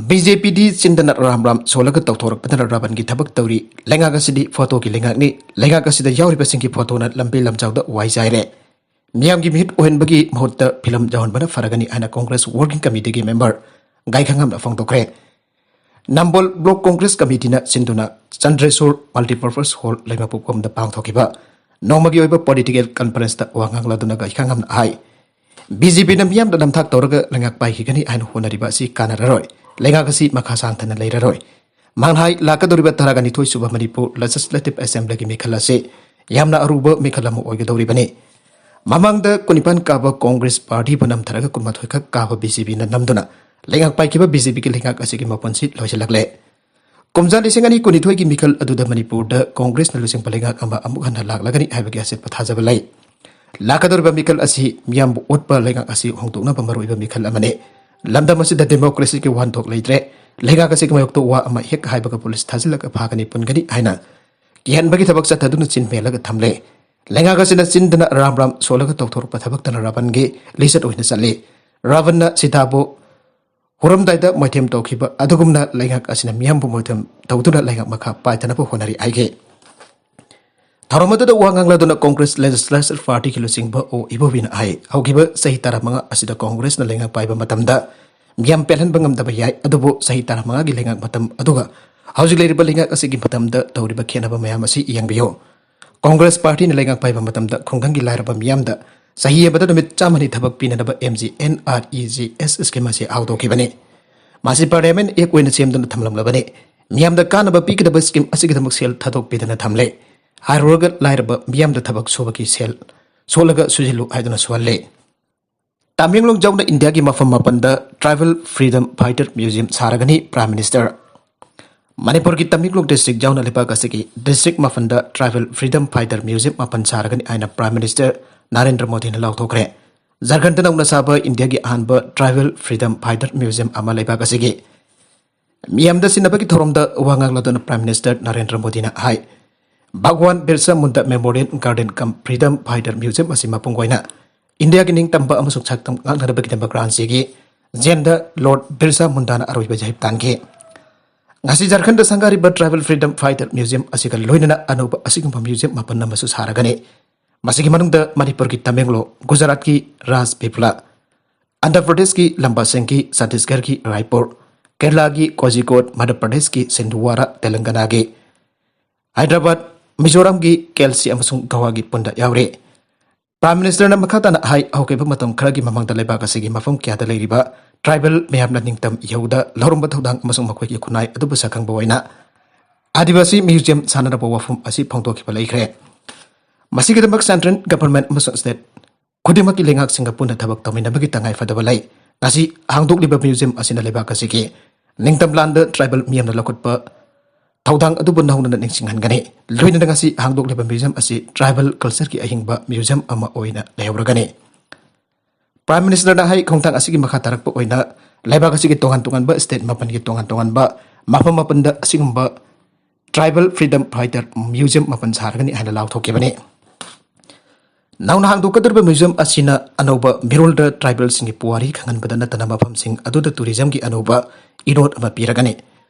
ꯕꯤ ꯖꯦ ꯄꯤꯗꯤ ꯆꯤꯟꯗꯅ ꯔꯥꯝ ꯔꯥꯝ ꯁꯣꯜꯂꯒ ꯇꯧꯊꯣꯔꯛꯄꯗꯅ ꯔꯥꯕꯟꯒꯤ ꯊꯕꯛ ꯇꯧꯔꯤ꯫ ꯂꯩꯉꯥꯛ ꯑꯁꯤꯗꯤ ꯐꯣꯇꯣꯒꯤ ꯂꯩꯉꯥꯛꯅꯤ꯫ ꯂꯩꯉꯥꯛ ꯑꯁꯤꯗ ꯌꯥꯎꯔꯤꯕꯁꯤꯡꯒꯤ ꯐꯣꯇꯣꯅ ꯂꯝꯕꯤ ꯂꯝꯖꯥꯎꯗ ꯋꯥꯏ ꯆꯥꯏꯔꯦ꯫ ꯃꯤꯌꯥꯝꯒꯤ ꯃꯤꯍꯨꯠ ꯑꯣꯏꯍꯟꯕꯒꯤ ꯃꯍꯨꯠꯇ ꯐꯤꯂꯝ ꯌꯥꯎꯍꯟꯕꯅ ꯐꯔꯒꯅꯤ ꯍꯥꯏꯅ ꯀꯣꯡꯒ꯭ꯔꯦꯁ ꯋꯥꯔꯀꯤꯡ ꯀꯃꯤꯇꯤꯒꯤ ꯃꯦꯝꯕꯔ ꯒꯥꯏꯈꯪꯉꯝꯅ ꯐꯣꯡꯗꯣꯛꯈ꯭ꯔꯦ꯫ ꯅꯝꯕꯣꯜ ꯕ꯭ꯂꯣꯛ ꯀꯣꯡꯒ꯭ꯔꯦꯁ ꯀꯃꯤꯇꯤꯅ ꯁꯤꯟꯗꯨꯅ ꯆꯟꯗ꯭ꯔꯦꯁꯣꯔ ꯃꯜꯇꯤꯄꯔꯄꯁ ꯍꯣꯜ ꯂꯩꯃꯄꯣꯛꯂꯣꯝꯗ ꯄꯥꯡꯊꯣꯛꯈꯤꯕ ꯅꯣꯡꯃꯒꯤ ꯑꯣꯏꯕ ꯄꯣꯂꯤꯇꯤꯀꯦꯜ ꯀꯟꯐꯔꯦꯟꯁꯇ ꯋꯥ ꯉꯥꯡꯂꯗꯨꯅ ꯒꯥꯏꯈꯪꯉꯝꯅ ꯍꯥꯏ, ꯕꯤ ꯖꯦ ꯄꯤꯅ ꯃꯤꯌꯥꯝꯗ ꯅꯝꯊꯥꯛ ꯇꯧꯔꯒ ꯂꯩꯉꯥꯛ ꯄꯥꯏꯈꯤꯒꯅꯤ ꯍꯥꯏꯅ ꯍꯣꯠꯅꯔꯤꯕ ꯑꯁꯤ ꯀꯥꯟꯅꯔꯔꯣꯏ꯫ ꯂꯩꯉꯥꯛ ꯑꯁꯤ ꯃꯈꯥ ꯁꯥꯡꯊꯅ ꯂꯩꯔꯔꯣꯏ꯫ ꯃꯍꯥꯛꯅ ꯍꯥꯏ, ꯂꯥꯛꯀꯗꯧꯔꯤꯕ ꯇꯔꯥꯒ ꯅꯤꯊꯣꯏ ꯁꯨꯕ ꯃꯅꯤꯄꯨꯔ Legislative Assemblyꯒꯤ ꯃꯤꯈꯜ ꯑꯁꯤ ꯌꯥꯝꯅ ꯑꯔꯨꯕ ꯃꯤꯈꯜ ꯑꯃ ꯑꯣꯏꯒꯗꯧꯔꯤꯕꯅꯤ꯫ ꯃꯃꯥꯡꯗ ꯀꯨꯟꯅꯤꯄꯥꯟ ꯀꯥꯕ ꯀꯣꯡꯒ꯭ꯔꯦꯁ ꯄꯥꯔꯇꯤꯕꯨ ꯅꯝꯊꯔꯒ ꯀꯨꯟꯃꯥꯊꯣꯏ ꯈꯛ ꯀꯥꯕ BJPꯅ ꯅꯝꯗꯨꯅ ꯂꯩꯉꯥꯛ ꯄꯥꯏꯈꯤꯕ BJPꯒꯤ ꯂꯩꯉꯥꯛ ꯑꯁꯤꯒꯤ ꯃꯄꯨꯟꯁꯤ ꯂꯣꯏꯁꯤꯜꯂꯛꯂꯦ꯫ ꯀꯨꯝꯖꯥ ꯂꯤꯁꯤꯡ ꯑꯅꯤ ꯀꯨꯟꯅꯤꯊꯣꯏꯒꯤ ꯃꯤꯈꯜ ꯑꯗꯨꯗ ꯃꯅꯤꯄꯨꯔꯗ ꯀꯣꯡꯒ꯭ꯔꯦꯁꯅ ꯂꯨꯆꯤꯡꯕ ꯂꯩꯉꯥꯛ ꯑꯃ ꯑꯃꯨꯛ ꯍꯟꯅ ꯂꯥꯛꯂꯒꯅꯤ ꯍꯥꯏꯕꯒꯤ ꯑꯆꯦꯠꯄ ꯊꯥꯖꯕ ꯂꯩ꯫ ꯂꯥꯛꯀꯗꯧꯔꯤꯕ ꯃꯤꯈꯜ ꯑꯁꯤ ꯃꯤꯌꯥꯝꯕꯨ ꯑꯣꯠꯄ ꯂꯩꯉꯥꯛ ꯑꯁꯤ ꯍꯣꯡꯗꯣꯛꯅꯕ ꯃꯔꯨꯑꯣꯏꯕ ꯃꯤꯈꯜ ꯑꯃꯅꯤ꯫ ꯂꯝꯗꯝ ꯑꯁꯤꯗ democracyꯒꯤ ꯋꯥꯍꯟꯊꯣꯛ ꯂꯩꯇ꯭ꯔꯦ꯫ ꯂꯩꯉꯥꯛ ꯑꯁꯤꯒꯤ ꯃꯥꯌꯣꯛꯇ ꯋꯥ ꯑꯃ ꯍꯦꯛ ꯍꯥꯏꯕꯒ ꯄꯨꯂꯤꯁ ꯊꯥꯖꯤꯜꯂꯒ ꯐꯥꯒꯅꯤ ꯄꯨꯟꯒꯅꯤ ꯍꯥꯏꯅ ꯀꯤꯍꯟꯕꯒꯤ ꯊꯕꯛ ꯆꯠꯊꯗꯨꯅ ꯆꯤꯟ ꯃꯦꯜꯂꯒ ꯊꯝꯂꯦ꯫ ꯂꯩꯉꯥꯛ ꯑꯁꯤꯅ ꯆꯤꯟꯗꯅ ꯔꯥꯝ ꯔꯥꯝ ꯁꯣꯜꯂꯒ ꯇꯧꯊꯣꯔꯛꯄ ꯊꯕꯛꯇꯅ ꯔꯥꯕꯟꯒꯤ ꯂꯤꯆꯠ ꯑꯣꯏꯅ ꯆꯠꯂꯤ꯫ ꯔꯥꯕꯟꯅ ꯁꯤꯇꯥꯕꯨ ꯍꯨꯔꯝꯗꯥꯏꯗ ꯃꯣꯏꯊꯦꯝ ꯇꯧꯈꯤꯕ ꯑꯗꯨꯒꯨꯝꯅ ꯂꯩꯉꯥꯛ ꯑꯁꯤꯅ ꯃꯤꯌꯥꯝꯕꯨ ꯃꯣꯏꯊꯦꯝ ꯇꯧꯗꯨꯅ ꯂꯩꯉꯥꯛ ꯃꯈꯥ ꯄꯥꯏꯊꯅꯕ ꯍꯣꯠꯅꯔꯤ ꯍꯥꯏꯈꯤ꯫ ꯊꯧꯔꯝ ꯑꯗꯨꯗ ꯋꯥ ꯉꯥꯡꯂꯗꯨꯅ ꯀꯣꯡꯒ꯭ꯔꯦꯁ Legislature Partyꯒꯤ ꯂꯨꯆꯤꯡꯕ ꯑꯣ ꯏꯕꯣꯕꯤꯅ ꯍꯥꯏ, ꯍꯧꯈꯤꯕ ꯆꯍꯤ ꯇꯔꯥꯃꯉꯥ ꯑꯁꯤꯗ ꯀꯣꯡꯒ꯭ꯔꯦꯁꯅ ꯂꯩꯉꯥꯛ ꯄꯥꯏꯕ ꯃꯇꯝꯗ ꯃꯤꯌꯥꯝ ꯄꯦꯜꯍꯟꯕ ꯉꯝꯗꯕ ꯌꯥꯏ, ꯑꯗꯨꯕꯨ ꯆꯍꯤ ꯇꯔꯥꯃꯉꯥꯒꯤ ꯂꯩꯉꯥꯛ ꯃꯇꯝ ꯑꯗꯨꯒ ꯍꯧꯖꯤꯛ ꯂꯩꯔꯤꯕ ꯂꯩꯉꯥꯛ ꯑꯁꯤꯒꯤ ꯃꯇꯝꯗ ꯇꯧꯔꯤꯕ ꯈꯦꯠꯅꯕ ꯃꯌꯥꯝ ꯑꯁꯤ ꯌꯦꯡꯕꯤꯌꯨ꯫ ꯀꯣꯡꯒ꯭ꯔꯦꯁ ꯄꯥꯔꯇꯤꯅ ꯂꯩꯉꯥꯛ ꯄꯥꯏꯕ ꯃꯇꯝꯗ ꯈꯨꯡꯒꯪꯒꯤ ꯂꯥꯏꯔꯕ ꯃꯤꯌꯥꯝꯗ ꯆꯍꯤ ꯑꯃꯗ ꯅꯨꯃꯤꯠ ꯆꯥꯝꯃꯅꯤ ꯊꯕꯛ ꯄꯤꯅꯅꯕ MGNREGS scheme ꯑꯁꯤ ꯍꯧꯗꯣꯛꯈꯤꯕꯅꯤ꯫ ꯃꯁꯤ Parliament Act ꯑꯣꯏꯅ ꯁꯦꯝꯗꯨꯅ ꯊꯝꯂꯝꯂꯕꯅꯤ꯫ ꯃꯤꯌꯥꯝꯗ ꯀꯥꯟꯅꯕ ꯄꯤꯒꯗꯕ scheme ꯑꯁꯤꯒꯤꯗꯃꯛ ꯁꯦꯜ ꯊꯥꯗꯣꯛꯄꯤꯗꯅ ꯊꯝꯂꯦ꯫ ꯍꯥꯏꯔꯨꯔꯒ ꯂꯥꯏꯔꯕ ꯃꯤꯌꯥꯝꯗ ꯊꯕꯛ ꯁꯨꯕꯒꯤ ꯁꯦꯜ ꯁꯣꯠꯂꯒ ꯁꯨꯖꯤꯜꯂꯨ ꯍꯥꯏꯗꯨꯅ ꯁꯨꯍꯜꯂꯦ꯫ ꯇꯃꯦꯡꯂꯣꯡ ꯌꯥꯎꯅ ꯏꯟꯗꯤꯌꯥꯒꯤ ꯃꯐꯝ ꯃꯥꯄꯟꯗ Tribal Freedom Fighter Museum ꯁꯥꯔꯒꯅꯤ Prime Minister꯫ ꯃꯅꯤꯄꯨꯔꯒꯤ ꯇꯃꯦꯡꯂꯣꯡ district ꯌꯥꯎꯅ ꯂꯩꯕꯥꯛ ꯑꯁꯤꯒꯤ district ꯃꯥꯄꯟꯗ Tribal Freedom Fighter Museum ꯃꯥꯄꯟ ꯁꯥꯔꯒꯅꯤ ꯍꯥꯏꯅ Prime Minister ꯅꯔꯦꯟꯗ꯭ꯔ ꯃꯣꯗꯤꯅ ꯂꯥꯎꯊꯣꯛꯈ꯭ꯔꯦ꯫ ꯖꯔꯈꯟꯗ ꯅꯧꯅ ꯁꯥꯕ ꯏꯟꯗꯤꯌꯥꯒꯤ ꯑꯍꯥꯟꯕ Tribal Freedom Fighter Museum ꯑꯃ ꯂꯩꯕꯥꯛ ꯑꯁꯤꯒꯤ ꯃꯤꯌꯥꯝꯗ ꯁꯤꯟꯅꯕꯒꯤ ꯊꯧꯔꯝꯗ ꯋꯥ ꯉꯥꯡꯂꯗꯨꯅ Prime Minister ꯅꯔꯦꯟꯗ꯭ꯔ ꯃꯣꯗꯤꯅ ꯍꯥꯏ, ꯚꯒꯋꯥꯟ ꯕꯤꯔꯁꯥ ꯃꯨꯟꯗꯥ Memorial Garden cum Freedom Fighter Museum ꯑꯁꯤ ꯃꯄꯨꯡ ꯑꯣꯏꯅ ꯏꯟꯗꯤꯌꯥꯒꯤ ꯅꯤꯡꯇꯝꯕ ꯑꯃꯁꯨꯡ ꯁꯛꯇꯝ ꯉꯥꯛꯅꯅꯕꯒꯤꯗꯃꯛ ꯔꯥꯟꯆꯤꯒꯤ ꯖꯦꯟꯗ Lord ꯕꯤꯔꯁꯥ ꯃꯨꯟꯗꯥꯅ ꯑꯔꯣꯏꯕ ꯌꯥꯍꯤꯞ ꯇꯥꯟꯈꯤ꯫ ꯉꯁꯤ ꯖꯔꯈꯟꯗ ꯁꯪꯒꯥꯔꯤꯕ Tribal Freedom Fighter Museum ꯑꯁꯤꯒ ꯂꯣꯏꯅꯅ ꯑꯅꯧꯕ ꯑꯁꯤꯒꯨꯝꯕ museum ꯃꯥꯄꯟ ꯑꯃꯁꯨ ꯁꯥꯔꯒꯅꯤ꯫ ꯃꯁꯤꯒꯤ ꯃꯅꯨꯡꯗ ꯃꯅꯤꯄꯨꯔꯒꯤ ꯇꯃꯦꯡꯂꯣꯡ, ꯒꯨꯖꯔꯥꯠꯀꯤ ꯔꯥꯖꯄꯤꯄꯂꯥ, ꯑꯟꯙ꯭ꯔ ꯄ꯭ꯔꯗꯦꯁꯀꯤ ꯂꯝꯕꯥꯁꯤꯡꯒꯤ, ꯆꯇꯤꯁꯒꯔꯒꯤ ꯔꯥꯏꯄꯨꯔ, ꯀꯦꯔꯂꯥꯒꯤ ꯀꯣꯖꯤꯀꯣꯗ, ꯃꯙ꯭ꯌ ꯄ꯭ꯔꯗꯦꯁꯀꯤ ꯁꯤꯟꯗꯨꯋꯥꯔꯥ, ꯇꯦꯂꯪꯒꯅꯥꯒꯤ ꯍꯥꯏꯗ꯭ꯔꯕꯥꯗ, ꯃꯤꯖꯣꯔꯥꯝꯒꯤ ꯀꯦꯜꯁꯤ ꯑꯃꯁꯨꯡ ꯒꯋꯥꯒꯤ ꯄꯨꯟꯗ ꯌꯥꯎꯔꯤ꯫ Prime Ministerꯅ ꯃꯈꯥ ꯇꯥꯅ ꯍꯥꯏ, ꯍꯧꯈꯤꯕ ꯃꯇꯝ ꯈꯔꯒꯤ ꯃꯃꯥꯡꯗ ꯂꯩꯕꯥꯛ ꯑꯁꯤꯒꯤ ꯃꯐꯝ ꯀꯌꯥꯗ ꯂꯩꯔꯤꯕ ꯇ꯭ꯔꯥꯏꯕꯦꯜ ꯃꯌꯥꯝꯅ ꯅꯤꯡꯇꯝ ꯏꯍꯧꯗ ꯂꯧꯔꯝꯕ ꯊꯧꯗꯥꯡ ꯑꯃꯁꯨꯡ ꯃꯈꯣꯏꯒꯤ ꯈꯨꯟꯅꯥꯏ ꯑꯗꯨꯕꯨ ꯁꯛꯈꯪꯕ ꯑꯣꯏꯅ ꯑꯥꯗꯤꯕꯥꯁꯤ ꯃ꯭ꯌꯨꯖꯤꯌꯝ ꯁꯥꯟꯅꯔꯕ ꯋꯥꯐꯝ ꯑꯁꯤ ꯐꯣꯡꯗꯣꯛꯈꯤꯕ ꯂꯩꯈ꯭ꯔꯦ꯫ ꯃꯁꯤꯒꯤꯗꯃꯛ ꯁꯦꯟꯇ꯭ꯔꯦꯜ ꯒꯚꯔꯟꯃꯦꯟꯠ ꯑꯃꯁꯨꯡ ꯁ꯭ꯇꯦꯠ ꯈꯨꯗꯤꯡꯃꯛꯀꯤ ꯂꯩꯉꯥꯛꯁꯤꯡꯒ ꯄꯨꯟꯅ ꯊꯕꯛ ꯇꯧꯃꯤꯟꯅꯕꯒꯤ ꯇꯉꯥꯏ ꯐꯗꯕ ꯂꯩ꯫ ꯉꯁꯤ ꯍꯥꯡꯗꯣꯛꯂꯤꯕ ꯃ꯭ꯌꯨꯖꯤꯌꯝ ꯑꯁꯤꯅ ꯂꯩꯕꯥꯛ ꯑꯁꯤꯒꯤ ꯅꯤꯡꯇꯝꯂꯥꯟꯗ ꯇ꯭ꯔꯥꯏꯕꯦꯜ ꯃꯤꯌꯥꯝꯅ ꯂꯧꯈꯠꯄ ꯊꯧꯗꯥꯡ ꯑꯗꯨꯕꯨ ꯅꯧꯅ ꯅꯤꯡꯁꯤꯡꯍꯟꯒꯅꯤ꯫ ꯂꯣꯏꯅꯅ ꯉꯁꯤ ꯍꯥꯡꯗꯣꯛꯂꯤꯕ ꯃ꯭ꯌꯨꯖꯤꯌꯝ ꯑꯁꯤ ꯇ꯭ꯔꯥꯏꯕꯦꯜ ꯀꯜꯆꯔꯒꯤ ꯑꯍꯤꯡꯕ ꯃ꯭ꯌꯨꯖꯤꯌꯝ ꯑꯃ ꯑꯣꯏꯅ ꯂꯩꯍꯧꯔꯒꯅꯤ꯫ ꯄ꯭ꯔꯥꯏꯝ ꯃꯤꯅꯤꯁꯇꯔꯅ ꯍꯥꯏ, ꯈꯣꯡꯊꯥꯡ ꯑꯁꯤꯒꯤ ꯃꯈꯥ ꯇꯥꯔꯛꯄ ꯑꯣꯏꯅ ꯂꯩꯕꯥꯛ ꯑꯁꯤꯒꯤ ꯇꯣꯉꯥꯟ ꯇꯣꯉꯥꯟꯕ ꯁ꯭ꯇꯦꯠ ꯃꯥꯄꯟꯒꯤ ꯇꯣꯉꯥꯟ ꯇꯣꯉꯥꯟꯕ ꯃꯐꯝ ꯃꯥꯄꯟꯗ ꯑꯁꯤꯒꯨꯝꯕ ꯇ꯭ꯔꯥꯏꯕꯦꯜ ꯐ꯭ꯔꯤꯗꯝ ꯐꯥꯏꯇꯔ ꯃ꯭ꯌꯨꯖꯤꯌꯝ ꯃꯥꯄꯟ ꯁꯥꯔꯒꯅꯤ ꯍꯥꯏꯅ ꯂꯥꯎꯊꯣꯛꯈꯤꯕꯅꯤ꯫ ꯅꯧꯅ ꯍꯥꯡꯗꯣꯛꯀꯗꯧꯔꯤꯕ ꯃ꯭ꯌꯨꯖꯤꯌꯝ ꯑꯁꯤꯅ ꯑꯅꯧꯕ ꯃꯤꯔꯣꯜꯗ ꯇ꯭ꯔꯥꯏꯕꯦꯜꯁꯤꯡꯒꯤ ꯄꯨꯋꯥꯔꯤ ꯈꯪꯍꯟꯕꯗ ꯅꯠꯇꯅ ꯃꯐꯝꯁꯤꯡ ꯑꯗꯨꯗ ꯇꯨꯔꯤꯖꯝꯒꯤ ꯑꯅꯧꯕ ꯏꯅꯣꯠ ꯑꯃ ꯄꯤꯔꯒꯅꯤ꯫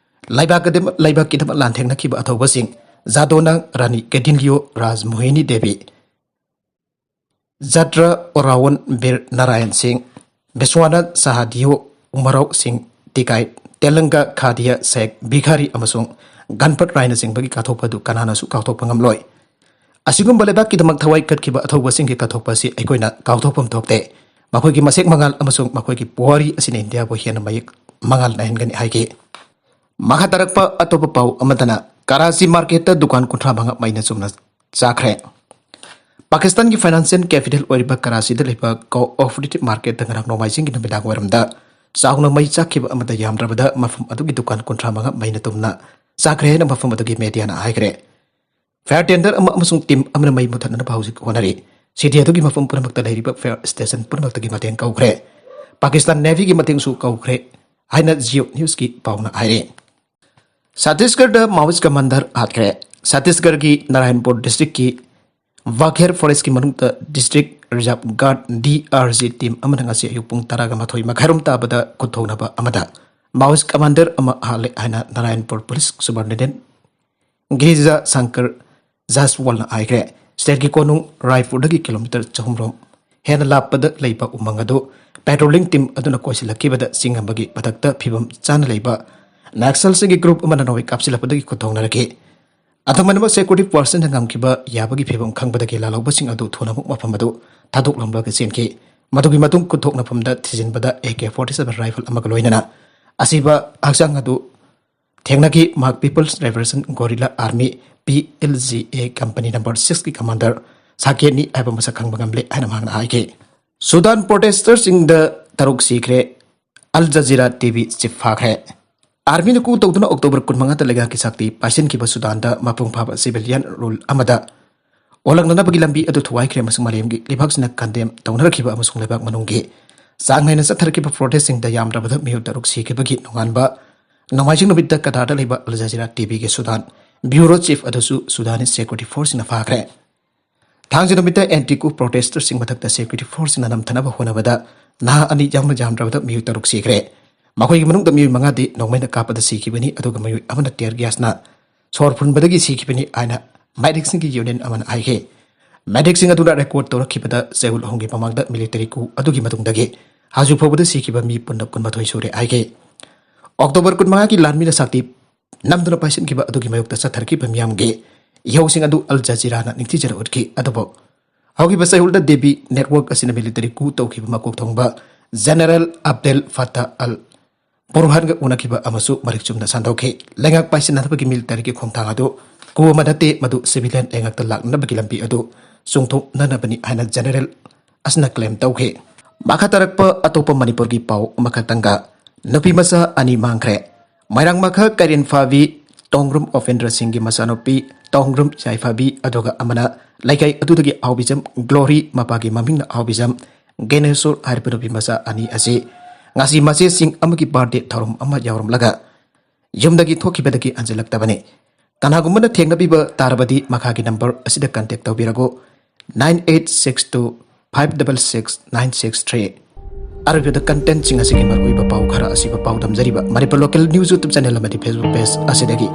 ꯂꯩꯕꯥꯛ ꯑꯗꯨ-, ꯂꯩꯕꯥꯛꯀꯤꯗꯃꯛ ꯂꯥꯟꯊꯦꯡꯅꯈꯤꯕ ꯑꯊꯧꯕꯁꯤꯡ ꯖꯥꯗꯣꯅꯥꯡ ꯔꯥꯅꯤ ꯀꯦꯗꯤꯟꯂꯤꯌꯣ ꯔꯥꯖꯃꯣꯍꯤꯅꯤ ꯗꯦꯕꯤ, ꯖꯇ꯭ꯔ ꯑꯣꯔꯥꯋꯟ ꯕꯤꯔ ꯅꯥꯔꯥꯌꯟ ꯁꯤꯡ, ꯕꯤꯁ꯭ꯋꯥꯅꯥꯊ ꯁꯍꯥꯗꯤꯌꯣ, ꯎꯃꯔꯥꯎ ꯁꯤꯡ ꯇꯤꯀꯥꯏ, ꯇꯦꯂꯪꯒꯥ ꯈꯥꯗꯤꯌꯥ ꯁꯦꯈ ꯚꯤꯈꯥꯔꯤ ꯑꯃꯁꯨꯡ ꯒꯟꯄꯠ ꯔꯥꯏꯅꯆꯤꯡꯕꯒꯤ ꯀꯠꯊꯣꯛꯄ ꯑꯗꯨ ꯀꯅꯥꯅꯁꯨ ꯀꯥꯎꯊꯣꯛꯄ ꯉꯝꯂꯣꯏ꯫ ꯑꯁꯤꯒꯨꯝꯕ ꯂꯩꯕꯥꯛꯀꯤꯗꯃꯛ ꯊꯋꯥꯏ ꯀꯠꯈꯤꯕ ꯑꯊꯧꯕꯁꯤꯡꯒꯤ ꯀꯠꯊꯣꯛꯄ ꯑꯁꯤ ꯑꯩꯈꯣꯏꯅ ꯀꯥꯎꯊꯣꯛꯐꯝ ꯊꯣꯛꯇꯦ꯫ ꯃꯈꯣꯏꯒꯤ ꯃꯁꯦꯛ ꯃꯉꯥꯜ ꯑꯃꯁꯨꯡ ꯃꯈꯣꯏꯒꯤ ꯄꯨꯋꯥꯔꯤ ꯑꯁꯤꯅ ꯏꯟꯗꯤꯌꯥꯕꯨ ꯍꯦꯟꯅ ꯃꯌꯦꯛ ꯃꯉꯥꯜ ꯅꯥꯏꯍꯟꯒꯅꯤ ꯍꯥꯏꯈꯤ꯫ ꯃꯈꯥ ꯇꯥꯔꯛꯄ ꯑꯇꯣꯞꯄ ꯄꯥꯎ ꯑꯃꯗꯅ, ꯀꯔꯥꯆꯤ ꯃꯥꯔꯀꯦꯠꯇ ꯗꯨꯀꯥꯟ ꯀꯨꯟꯊ꯭ꯔꯥ ꯃꯉꯥ ꯃꯩꯅ ꯆꯨꯝꯅ ꯆꯥꯈ꯭ꯔꯦ꯫ ꯄꯥꯀꯤꯁꯇꯥꯟꯒꯤ ꯐꯥꯏꯅꯥꯟꯁꯤꯌꯦꯜ ꯀꯦꯄꯤꯇꯦꯜ ꯑꯣꯏꯔꯤꯕ ꯀꯔꯥꯆꯤꯗ ꯂꯩꯕ ꯀꯣꯑꯣꯄꯔꯦꯇꯤꯚ ꯃꯥꯔꯀꯦꯠꯇ ꯉꯔꯥꯡ ꯅꯣꯡꯃꯥꯏꯖꯤꯡꯒꯤ ꯅꯨꯃꯤꯗꯥꯡ ꯋꯥꯏꯔꯝꯗ ꯆꯥꯎꯅ ꯃꯩ ꯆꯥꯛꯈꯤꯕ ꯑꯃꯗ ꯌꯥꯝꯗ꯭ꯔꯕꯗ ꯃꯐꯝ ꯑꯗꯨꯒꯤ ꯗꯨꯀꯥꯟ ꯀꯨꯟꯊ꯭ꯔꯥ ꯃꯉꯥ ꯃꯩꯅ ꯇꯨꯝꯅ ꯆꯥꯈ꯭ꯔꯦ ꯍꯥꯏꯅ ꯃꯐꯝ ꯑꯗꯨꯒꯤ ꯃꯦꯗꯤꯌꯥꯅ ꯍꯥꯏꯈ꯭ꯔꯦ꯫ ꯐꯥꯌꯔ ꯇꯦꯟꯗꯔ ꯑꯃ ꯑꯃꯁꯨꯡ ꯇꯤꯝ ꯑꯃꯅ ꯃꯩ ꯃꯨꯊꯠꯅꯅꯕ ꯍꯧꯖꯤꯛ ꯍꯣꯠꯅꯔꯤ꯫ ꯁꯤꯇꯤ ꯑꯗꯨꯒꯤ ꯃꯐꯝ ꯄꯨꯝꯅꯃꯛꯇ ꯂꯩꯔꯤꯕ ꯐꯥꯌꯔ ꯁ꯭ꯇꯦꯁꯟ ꯄꯨꯝꯅꯃꯛꯇꯒꯤ ꯃꯇꯦꯡ ꯀꯧꯈ꯭ꯔꯦ꯫ ꯄꯥꯀꯤꯁꯇꯥꯟ ꯅꯦꯚꯤꯒꯤ ꯃꯇꯦꯡꯁꯨ ꯀꯧꯈ꯭ꯔꯦ ꯍꯥꯏꯅ ꯖꯤꯑꯣ ꯅ꯭ꯌꯨꯁꯀꯤ ꯄꯥꯎꯅ ꯍꯥꯏꯔꯤ꯫ ꯁꯠꯇꯤꯁꯒꯔꯗ ꯃꯥꯑꯣꯏꯁ ꯀꯃꯥꯟꯗꯔ ꯍꯥꯠꯈ꯭ꯔꯦ꯫ ꯁꯠꯇꯤꯁꯒꯔꯒꯤ ꯅꯥꯔꯥꯌꯟꯄꯨꯔ ꯗꯤꯁꯇ꯭ꯔꯤꯛꯀꯤ ꯋꯥꯘꯦꯔ ꯐꯣꯔꯦꯁ꯭ꯠꯀꯤ ꯃꯅꯨꯡꯗ district reserve guard, D R G, team ꯑꯃꯅ ꯉꯁꯤ ꯑꯌꯨꯛ ꯄꯨꯡ ꯇꯔꯥꯒ ꯃꯥꯊꯣꯏ ꯃꯈꯥꯏꯔꯣꯝ ꯇꯥꯕꯗ ꯈꯨꯠꯊꯣꯡꯅꯕ ꯑꯃꯗ ꯃꯥꯑꯣꯏꯁ ꯀꯃꯥꯟꯗꯔ ꯑꯃ ꯍꯥꯠꯂꯦ ꯍꯥꯏꯅ ꯅꯥꯔꯥꯌꯟꯄꯨꯔ ꯄꯨꯂꯤꯁ ꯁꯨꯕꯔꯅꯤꯗꯦꯟ ꯒꯤꯔꯤꯖꯥ ꯁꯪꯀꯔ ꯖꯥꯁꯋꯥꯜꯅ ꯍꯥꯏꯈ꯭ꯔꯦ꯫ ꯁ꯭ꯇꯦꯠꯀꯤ ꯀꯣꯅꯨꯡ ꯔꯥꯏꯄꯨꯔꯗꯒꯤ ꯀꯤꯂꯣꯃꯤꯇꯔ ꯆꯍꯨꯝ ꯔꯣꯝ ꯍꯦꯟꯅ ꯂꯥꯞꯄꯗ ꯂꯩꯕ ꯎꯃꯪ ꯑꯗꯨ ꯄꯦꯇ꯭ꯔꯣꯂꯤꯡ ꯇꯤꯝ ꯑꯗꯨꯅ ꯀꯣꯏꯁꯤꯜꯂꯛꯈꯤꯕꯗ ꯆꯤꯡ ꯑꯃꯒꯤ ꯃꯊꯛꯇ ꯐꯤꯕꯝ ꯆꯥꯅ ꯂꯩꯕ ꯅꯛꯁꯜꯁꯤꯡꯒꯤ ꯒ꯭ꯔꯨꯞ ꯑꯃꯅ ꯅꯣꯡꯃꯩ ꯀꯥꯞꯁꯤꯜꯂꯛꯄꯗꯒꯤ ꯈꯨꯠꯊꯣꯡꯅꯔꯛꯈꯤ꯫ ꯑꯗꯨꯃꯥꯏꯅꯃꯛ ꯁꯦꯀ꯭ꯌꯨꯔꯤꯇꯤ ꯄꯥꯔꯁꯟꯅ ꯉꯝꯈꯤꯕ ꯌꯥꯕꯒꯤ ꯐꯤꯕꯝ ꯈꯪꯕꯗꯒꯤ ꯂꯥꯜꯍꯧꯕꯁꯤꯡ ꯑꯗꯨ ꯊꯨꯅꯃꯛ ꯃꯐꯝ ꯑꯗꯨ ꯊꯥꯗꯣꯛꯂꯝꯂꯒ ꯆꯦꯟꯈꯤ꯫ ꯃꯗꯨꯒꯤ ꯃꯇꯨꯡ ꯈꯨꯠꯊꯣꯛꯅꯐꯝꯗ ꯊꯤꯖꯤꯟꯕꯗ A K forty seven rifle ꯑꯃꯒ ꯂꯣꯏꯅꯅ ꯑꯁꯤꯕ ꯍꯛꯆꯥꯡ ꯑꯗꯨ ꯊꯦꯡꯅꯈꯤ꯫ ꯃꯍꯥꯛ People's Liberation Guerrilla Army, P L G ꯑꯦ, ꯀꯝꯄꯅꯤ ꯅꯝꯕꯔ ꯁꯤꯛꯁꯀꯤ ꯀꯃꯥꯟꯗꯔ ꯁꯥꯀꯦꯠꯅꯤ ꯍꯥꯏꯕ ꯃꯁꯛ ꯈꯪꯕ ꯉꯝꯂꯦ ꯍꯥꯏꯅ ꯃꯍꯥꯛꯅ ꯍꯥꯏꯈꯤ꯫ ꯁꯨꯗꯥꯟ ꯄ꯭ꯔꯣꯇꯦꯁꯇꯔꯁꯤꯡꯗ ꯇꯔꯨꯛ ꯁꯤꯈ꯭ꯔꯦ꯫ ꯑꯜ ꯖꯖꯤꯔꯥ ꯇꯤ ꯚꯤ ꯆꯤꯞ ꯐꯥꯈ꯭ꯔꯦ꯫ ꯑꯥꯔꯃꯤꯅ ꯀꯨ ꯇꯧꯗꯨꯅ ꯑꯣꯛꯇꯣꯕꯔ ꯀꯨꯟꯃꯉꯥꯗ ꯂꯩꯉꯥꯛꯀꯤ ꯁꯛꯇꯤ ꯄꯥꯏꯁꯤꯟꯈꯤꯕ ꯁꯨꯗꯥꯟꯗ ꯃꯄꯨꯡ ꯐꯥꯕ ꯁꯤꯚꯤꯂꯤꯌꯟ ꯔꯨꯜ ꯑꯃꯗ ꯑꯣꯜꯂꯛꯅꯅꯕꯒꯤ ꯂꯝꯕꯤ ꯑꯗꯨ ꯊꯨꯒꯥꯏꯈ꯭ꯔꯦ ꯑꯃꯁꯨꯡ ꯃꯥꯂꯦꯝꯒꯤ ꯂꯩꯕꯥꯛꯁꯤꯡꯅ ꯀꯟꯗꯦꯝ ꯇꯧꯅꯔꯛꯈꯤꯕ ꯑꯃꯁꯨꯡ ꯂꯩꯕꯥꯛ ꯃꯅꯨꯡꯒꯤ ꯆꯥꯡ ꯅꯥꯏꯅ ꯆꯠꯊꯔꯛꯈꯤꯕ ꯄ꯭ꯔꯣꯇꯦꯁꯁꯤꯡꯗ ꯌꯥꯝꯗ꯭ꯔꯕꯗ ꯃꯤꯑꯣꯏ ꯇꯔꯨꯛ ꯁꯤꯈꯤꯕꯒꯤ ꯅꯣꯡꯉꯥꯟꯕ ꯅꯣꯡꯃꯥꯏꯖꯤꯡ ꯅꯨꯃꯤꯠꯇ ꯀꯇꯥꯔꯗ ꯂꯩꯕ ꯑꯜ ꯖꯖꯤꯔꯥ ꯇꯤ ꯚꯤꯒꯤ ꯁꯨꯗꯥꯟ ꯕ꯭ꯌꯨꯔꯣ ꯆꯤꯐ ꯑꯗꯨꯁꯨ ꯁꯨꯗꯥꯅꯤ ꯁꯦꯀ꯭ꯌꯨꯔꯤꯇꯤ ꯐꯣꯔꯁꯁꯤꯡꯅ ꯐꯥꯈ꯭ꯔꯦ꯫ ꯊꯥꯡꯖ ꯅꯨꯃꯤꯠꯇ ꯑꯦꯟꯇꯤ ꯀꯨ ꯄ꯭ꯔꯣꯇꯦꯁꯇꯔꯁꯤꯡ ꯃꯊꯛꯇ ꯁꯦꯀ꯭ꯌꯨꯔꯤꯇꯤ ꯐꯣꯔꯁꯁꯤꯡꯅ ꯅꯝꯊꯅꯕ ꯍꯣꯠꯅꯕꯗ ꯅꯍꯥ ꯑꯅꯤ ꯌꯥꯎꯅ ꯌꯥꯝꯗ꯭ꯔꯕꯗ ꯃꯤꯑꯣꯏ ꯇꯔꯨꯛ ꯁꯤꯈ꯭ꯔꯦ꯫ ꯃꯈꯣꯏꯒꯤ ꯃꯅꯨꯡꯗ ꯃꯤꯑꯣꯏ ꯃꯉꯥꯗꯤ ꯅꯣꯡꯃꯩꯅ ꯀꯥꯞꯄꯗ ꯁꯤꯈꯤꯕꯅꯤ, ꯑꯗꯨꯒ ꯃꯤꯑꯣꯏ ꯑꯃꯅ ꯇꯤꯌꯔ ꯒ꯭ꯌꯥꯁꯅ ꯁꯣꯔ ꯐꯨꯟꯕꯗꯒꯤ ꯁꯤꯈꯤꯕꯅꯤ ꯍꯥꯏꯅ ꯃꯦꯗꯤꯛꯁꯤꯡꯒꯤ ꯌꯨꯅꯤꯌꯟ ꯑꯃꯅ ꯍꯥꯏꯈꯤ꯫ ꯃꯦꯗꯤꯛꯁꯤꯡ ꯑꯗꯨꯅ ꯔꯦꯀꯣꯔꯗ ꯇꯧꯔꯛꯈꯤꯕꯗ ꯆꯌꯣꯜ ꯑꯍꯨꯝꯒꯤ ꯃꯃꯥꯡꯗ ꯃꯤꯂꯤꯇꯔꯤ ꯀꯨ ꯑꯗꯨꯒꯤ ꯃꯇꯨꯡꯗꯒꯤ ꯍꯧꯖꯤꯛ ꯐꯥꯎꯕꯗ ꯁꯤꯈꯤꯕ ꯃꯤ ꯄꯨꯟꯅ ꯀꯨꯟꯃꯥꯊꯣꯏ ꯁꯨꯔꯦ ꯍꯥꯏꯈꯤ꯫ ꯑꯣꯛꯇꯣꯕꯔ ꯀꯨꯟꯃꯉꯥꯒꯤ ꯂꯥꯟꯃꯤꯅ ꯁꯛꯇꯤ ꯅꯝꯗꯨꯅ ꯄꯥꯏꯁꯤꯟꯈꯤꯕ ꯑꯗꯨꯒꯤ ꯃꯥꯌꯣꯛꯇ ꯆꯠꯊꯔꯛꯈꯤꯕ ꯃꯤꯌꯥꯝꯒꯤ ꯏꯍꯧꯁꯤꯡ ꯑꯗꯨ ꯑꯜ ꯖꯖꯤꯔꯥꯅ ꯅꯤꯡꯊꯤꯖꯅ ꯎꯠꯈꯤ꯫ ꯑꯗꯨꯕꯨ ꯍꯧꯈꯤꯕ ꯆꯌꯣꯜꯗ ꯗꯦꯕꯤ ꯅꯦꯠꯋꯥꯔꯛ ꯑꯁꯤꯅ ꯃꯤꯂꯤꯇꯔꯤ ꯀꯨ ꯇꯧꯈꯤꯕ ꯃꯀꯣꯛ ꯊꯣꯡꯕ ꯖꯦꯅꯔꯦꯜ ꯑꯕꯗꯦꯜ ꯐꯇꯥ ꯑꯜ ꯕꯨꯔꯍꯥꯟꯒ ꯎꯅꯈꯤꯕ ꯑꯃꯁꯨ ꯃꯔꯤꯛ ꯆꯨꯝꯅ ꯁꯟꯗꯣꯛꯈꯤ꯫ ꯂꯩꯉꯥꯛ ꯄꯥꯏꯁꯤꯟꯅꯅꯕꯒꯤ ꯃꯤꯂꯤꯇꯔꯤꯒꯤ ꯈꯣꯡꯊꯥꯡ ꯑꯗꯨ ꯀꯨ ꯑꯃ ꯅꯠꯇꯦ, ꯃꯗꯨ ꯁꯤꯚꯤꯂꯤꯌꯟ ꯂꯩꯉꯥꯛꯇ ꯂꯥꯛꯅꯅꯕꯒꯤ ꯂꯝꯕꯤ ꯑꯗꯨ ꯆꯨꯝꯊꯣꯛꯅꯅꯕꯅꯤ ꯍꯥꯏꯅ ꯖꯦꯅꯔꯦꯜ ꯑꯁꯤꯅ ꯀ꯭ꯂꯦꯝ ꯇꯧꯈꯤ꯫ ꯃꯈꯥ ꯇꯥꯔꯛꯄ ꯑꯇꯣꯞꯄ ꯃꯅꯤꯄꯨꯔꯒꯤ ꯄꯥꯎ ꯑꯃꯈꯛꯇꯪꯒ, ꯅꯨꯄꯤ ꯃꯆꯥ ꯑꯅꯤ ꯃꯥꯡꯈ꯭ꯔꯦ꯫ ꯃꯣꯏꯔꯥꯡꯃꯈꯥ ꯀꯩꯔꯦꯟ ꯐꯥꯕꯤ ꯇꯣꯡꯒ꯭ꯔꯨꯝ ꯑꯣꯐꯦꯟꯗ꯭ꯔ ꯁꯤꯡꯒꯤ ꯃꯆꯥꯅꯨꯄꯤ ꯇꯣꯡꯒ꯭ꯔꯨꯝ ꯌꯥꯏꯐꯥꯕꯤ, ꯑꯗꯨꯒ ꯑꯃꯅ ꯂꯩꯀꯥꯏ ꯑꯗꯨꯗꯒꯤ ꯑꯍꯥꯎꯕꯤꯖꯝ ꯒ꯭ꯂꯣꯔꯤ, ꯃꯄꯥꯒꯤ ꯃꯃꯤꯡꯅ ꯑꯍꯥꯎꯕꯤꯖꯝ ꯒꯦꯅꯦꯁꯣꯔ ꯍꯥꯏꯔꯤꯕ ꯅꯨꯄꯤ ꯃꯆꯥ ꯑꯅꯤ ꯑꯁꯤ ꯉꯁꯤ ꯃꯆꯦꯁꯤꯡ ꯑꯃꯒꯤ ꯕꯥꯔꯗꯦ ꯊꯧꯔꯝ ꯑꯃ ꯌꯥꯎꯔꯝꯂꯒ ꯌꯨꯝꯗꯒꯤ ꯊꯣꯛꯈꯤꯕꯗꯒꯤ ꯍꯟꯖꯤꯜꯂꯛꯇꯕꯅꯤ꯫ ꯀꯅꯥꯒꯨꯝꯕꯅ ꯊꯦꯡꯅꯕꯤꯕ ꯇꯥꯔꯕꯗꯤ ꯃꯈꯥꯒꯤ ꯅꯝꯕꯔ ꯑꯁꯤꯗ ꯀꯟꯇꯦꯛ ꯇꯧꯕꯤꯔꯒꯨ, nine eight six two five double six nine six three. ꯑꯔꯣꯏꯕꯗ ꯀꯟꯇꯦꯟꯠꯁꯤꯡ ꯑꯁꯤꯒꯤ ꯃꯔꯨꯑꯣꯏꯕ ꯄꯥꯎ ꯈꯔ ꯑꯁꯤꯕꯨ ꯄꯥꯎꯗꯝꯖꯔꯤꯕ Manipur local news YouTube channel ꯑꯃꯗꯤ ꯐꯦꯁꯕꯨꯛ ꯄꯦꯖ ꯑꯁꯤꯗꯒꯤ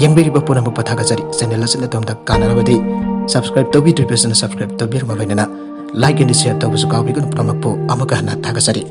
ꯌꯦꯡꯕꯤꯔꯤꯕ ꯄꯨꯝꯅꯃꯛꯄꯨ ꯊꯥꯒꯠꯆꯔꯤ꯫ ꯆꯦꯅꯦꯜ ꯑꯁꯤꯅ ꯑꯗꯣꯝꯗ ꯀꯥꯟꯅꯔꯕꯗꯤ ꯁꯕꯁꯀ꯭ꯔꯥꯏꯕ ꯇꯧꯕꯤꯗ꯭ꯔꯤꯕꯁꯤꯅ ꯁꯕꯁꯀ꯭ꯔꯥꯏꯕ ꯇꯧꯕꯤꯔꯝꯕ ꯂꯣꯏꯅꯅ ꯂꯥꯏꯛ ꯑꯦꯟ ꯁꯤꯌꯔ ꯇꯧꯕꯁꯨ ꯀꯥꯎꯕꯤꯒꯅꯨ꯫ ꯄꯨꯝꯅꯃꯛꯄꯨ ꯑꯃꯨꯛꯀ ꯍꯟꯅ ꯊꯥꯒꯠꯆꯔꯤ꯫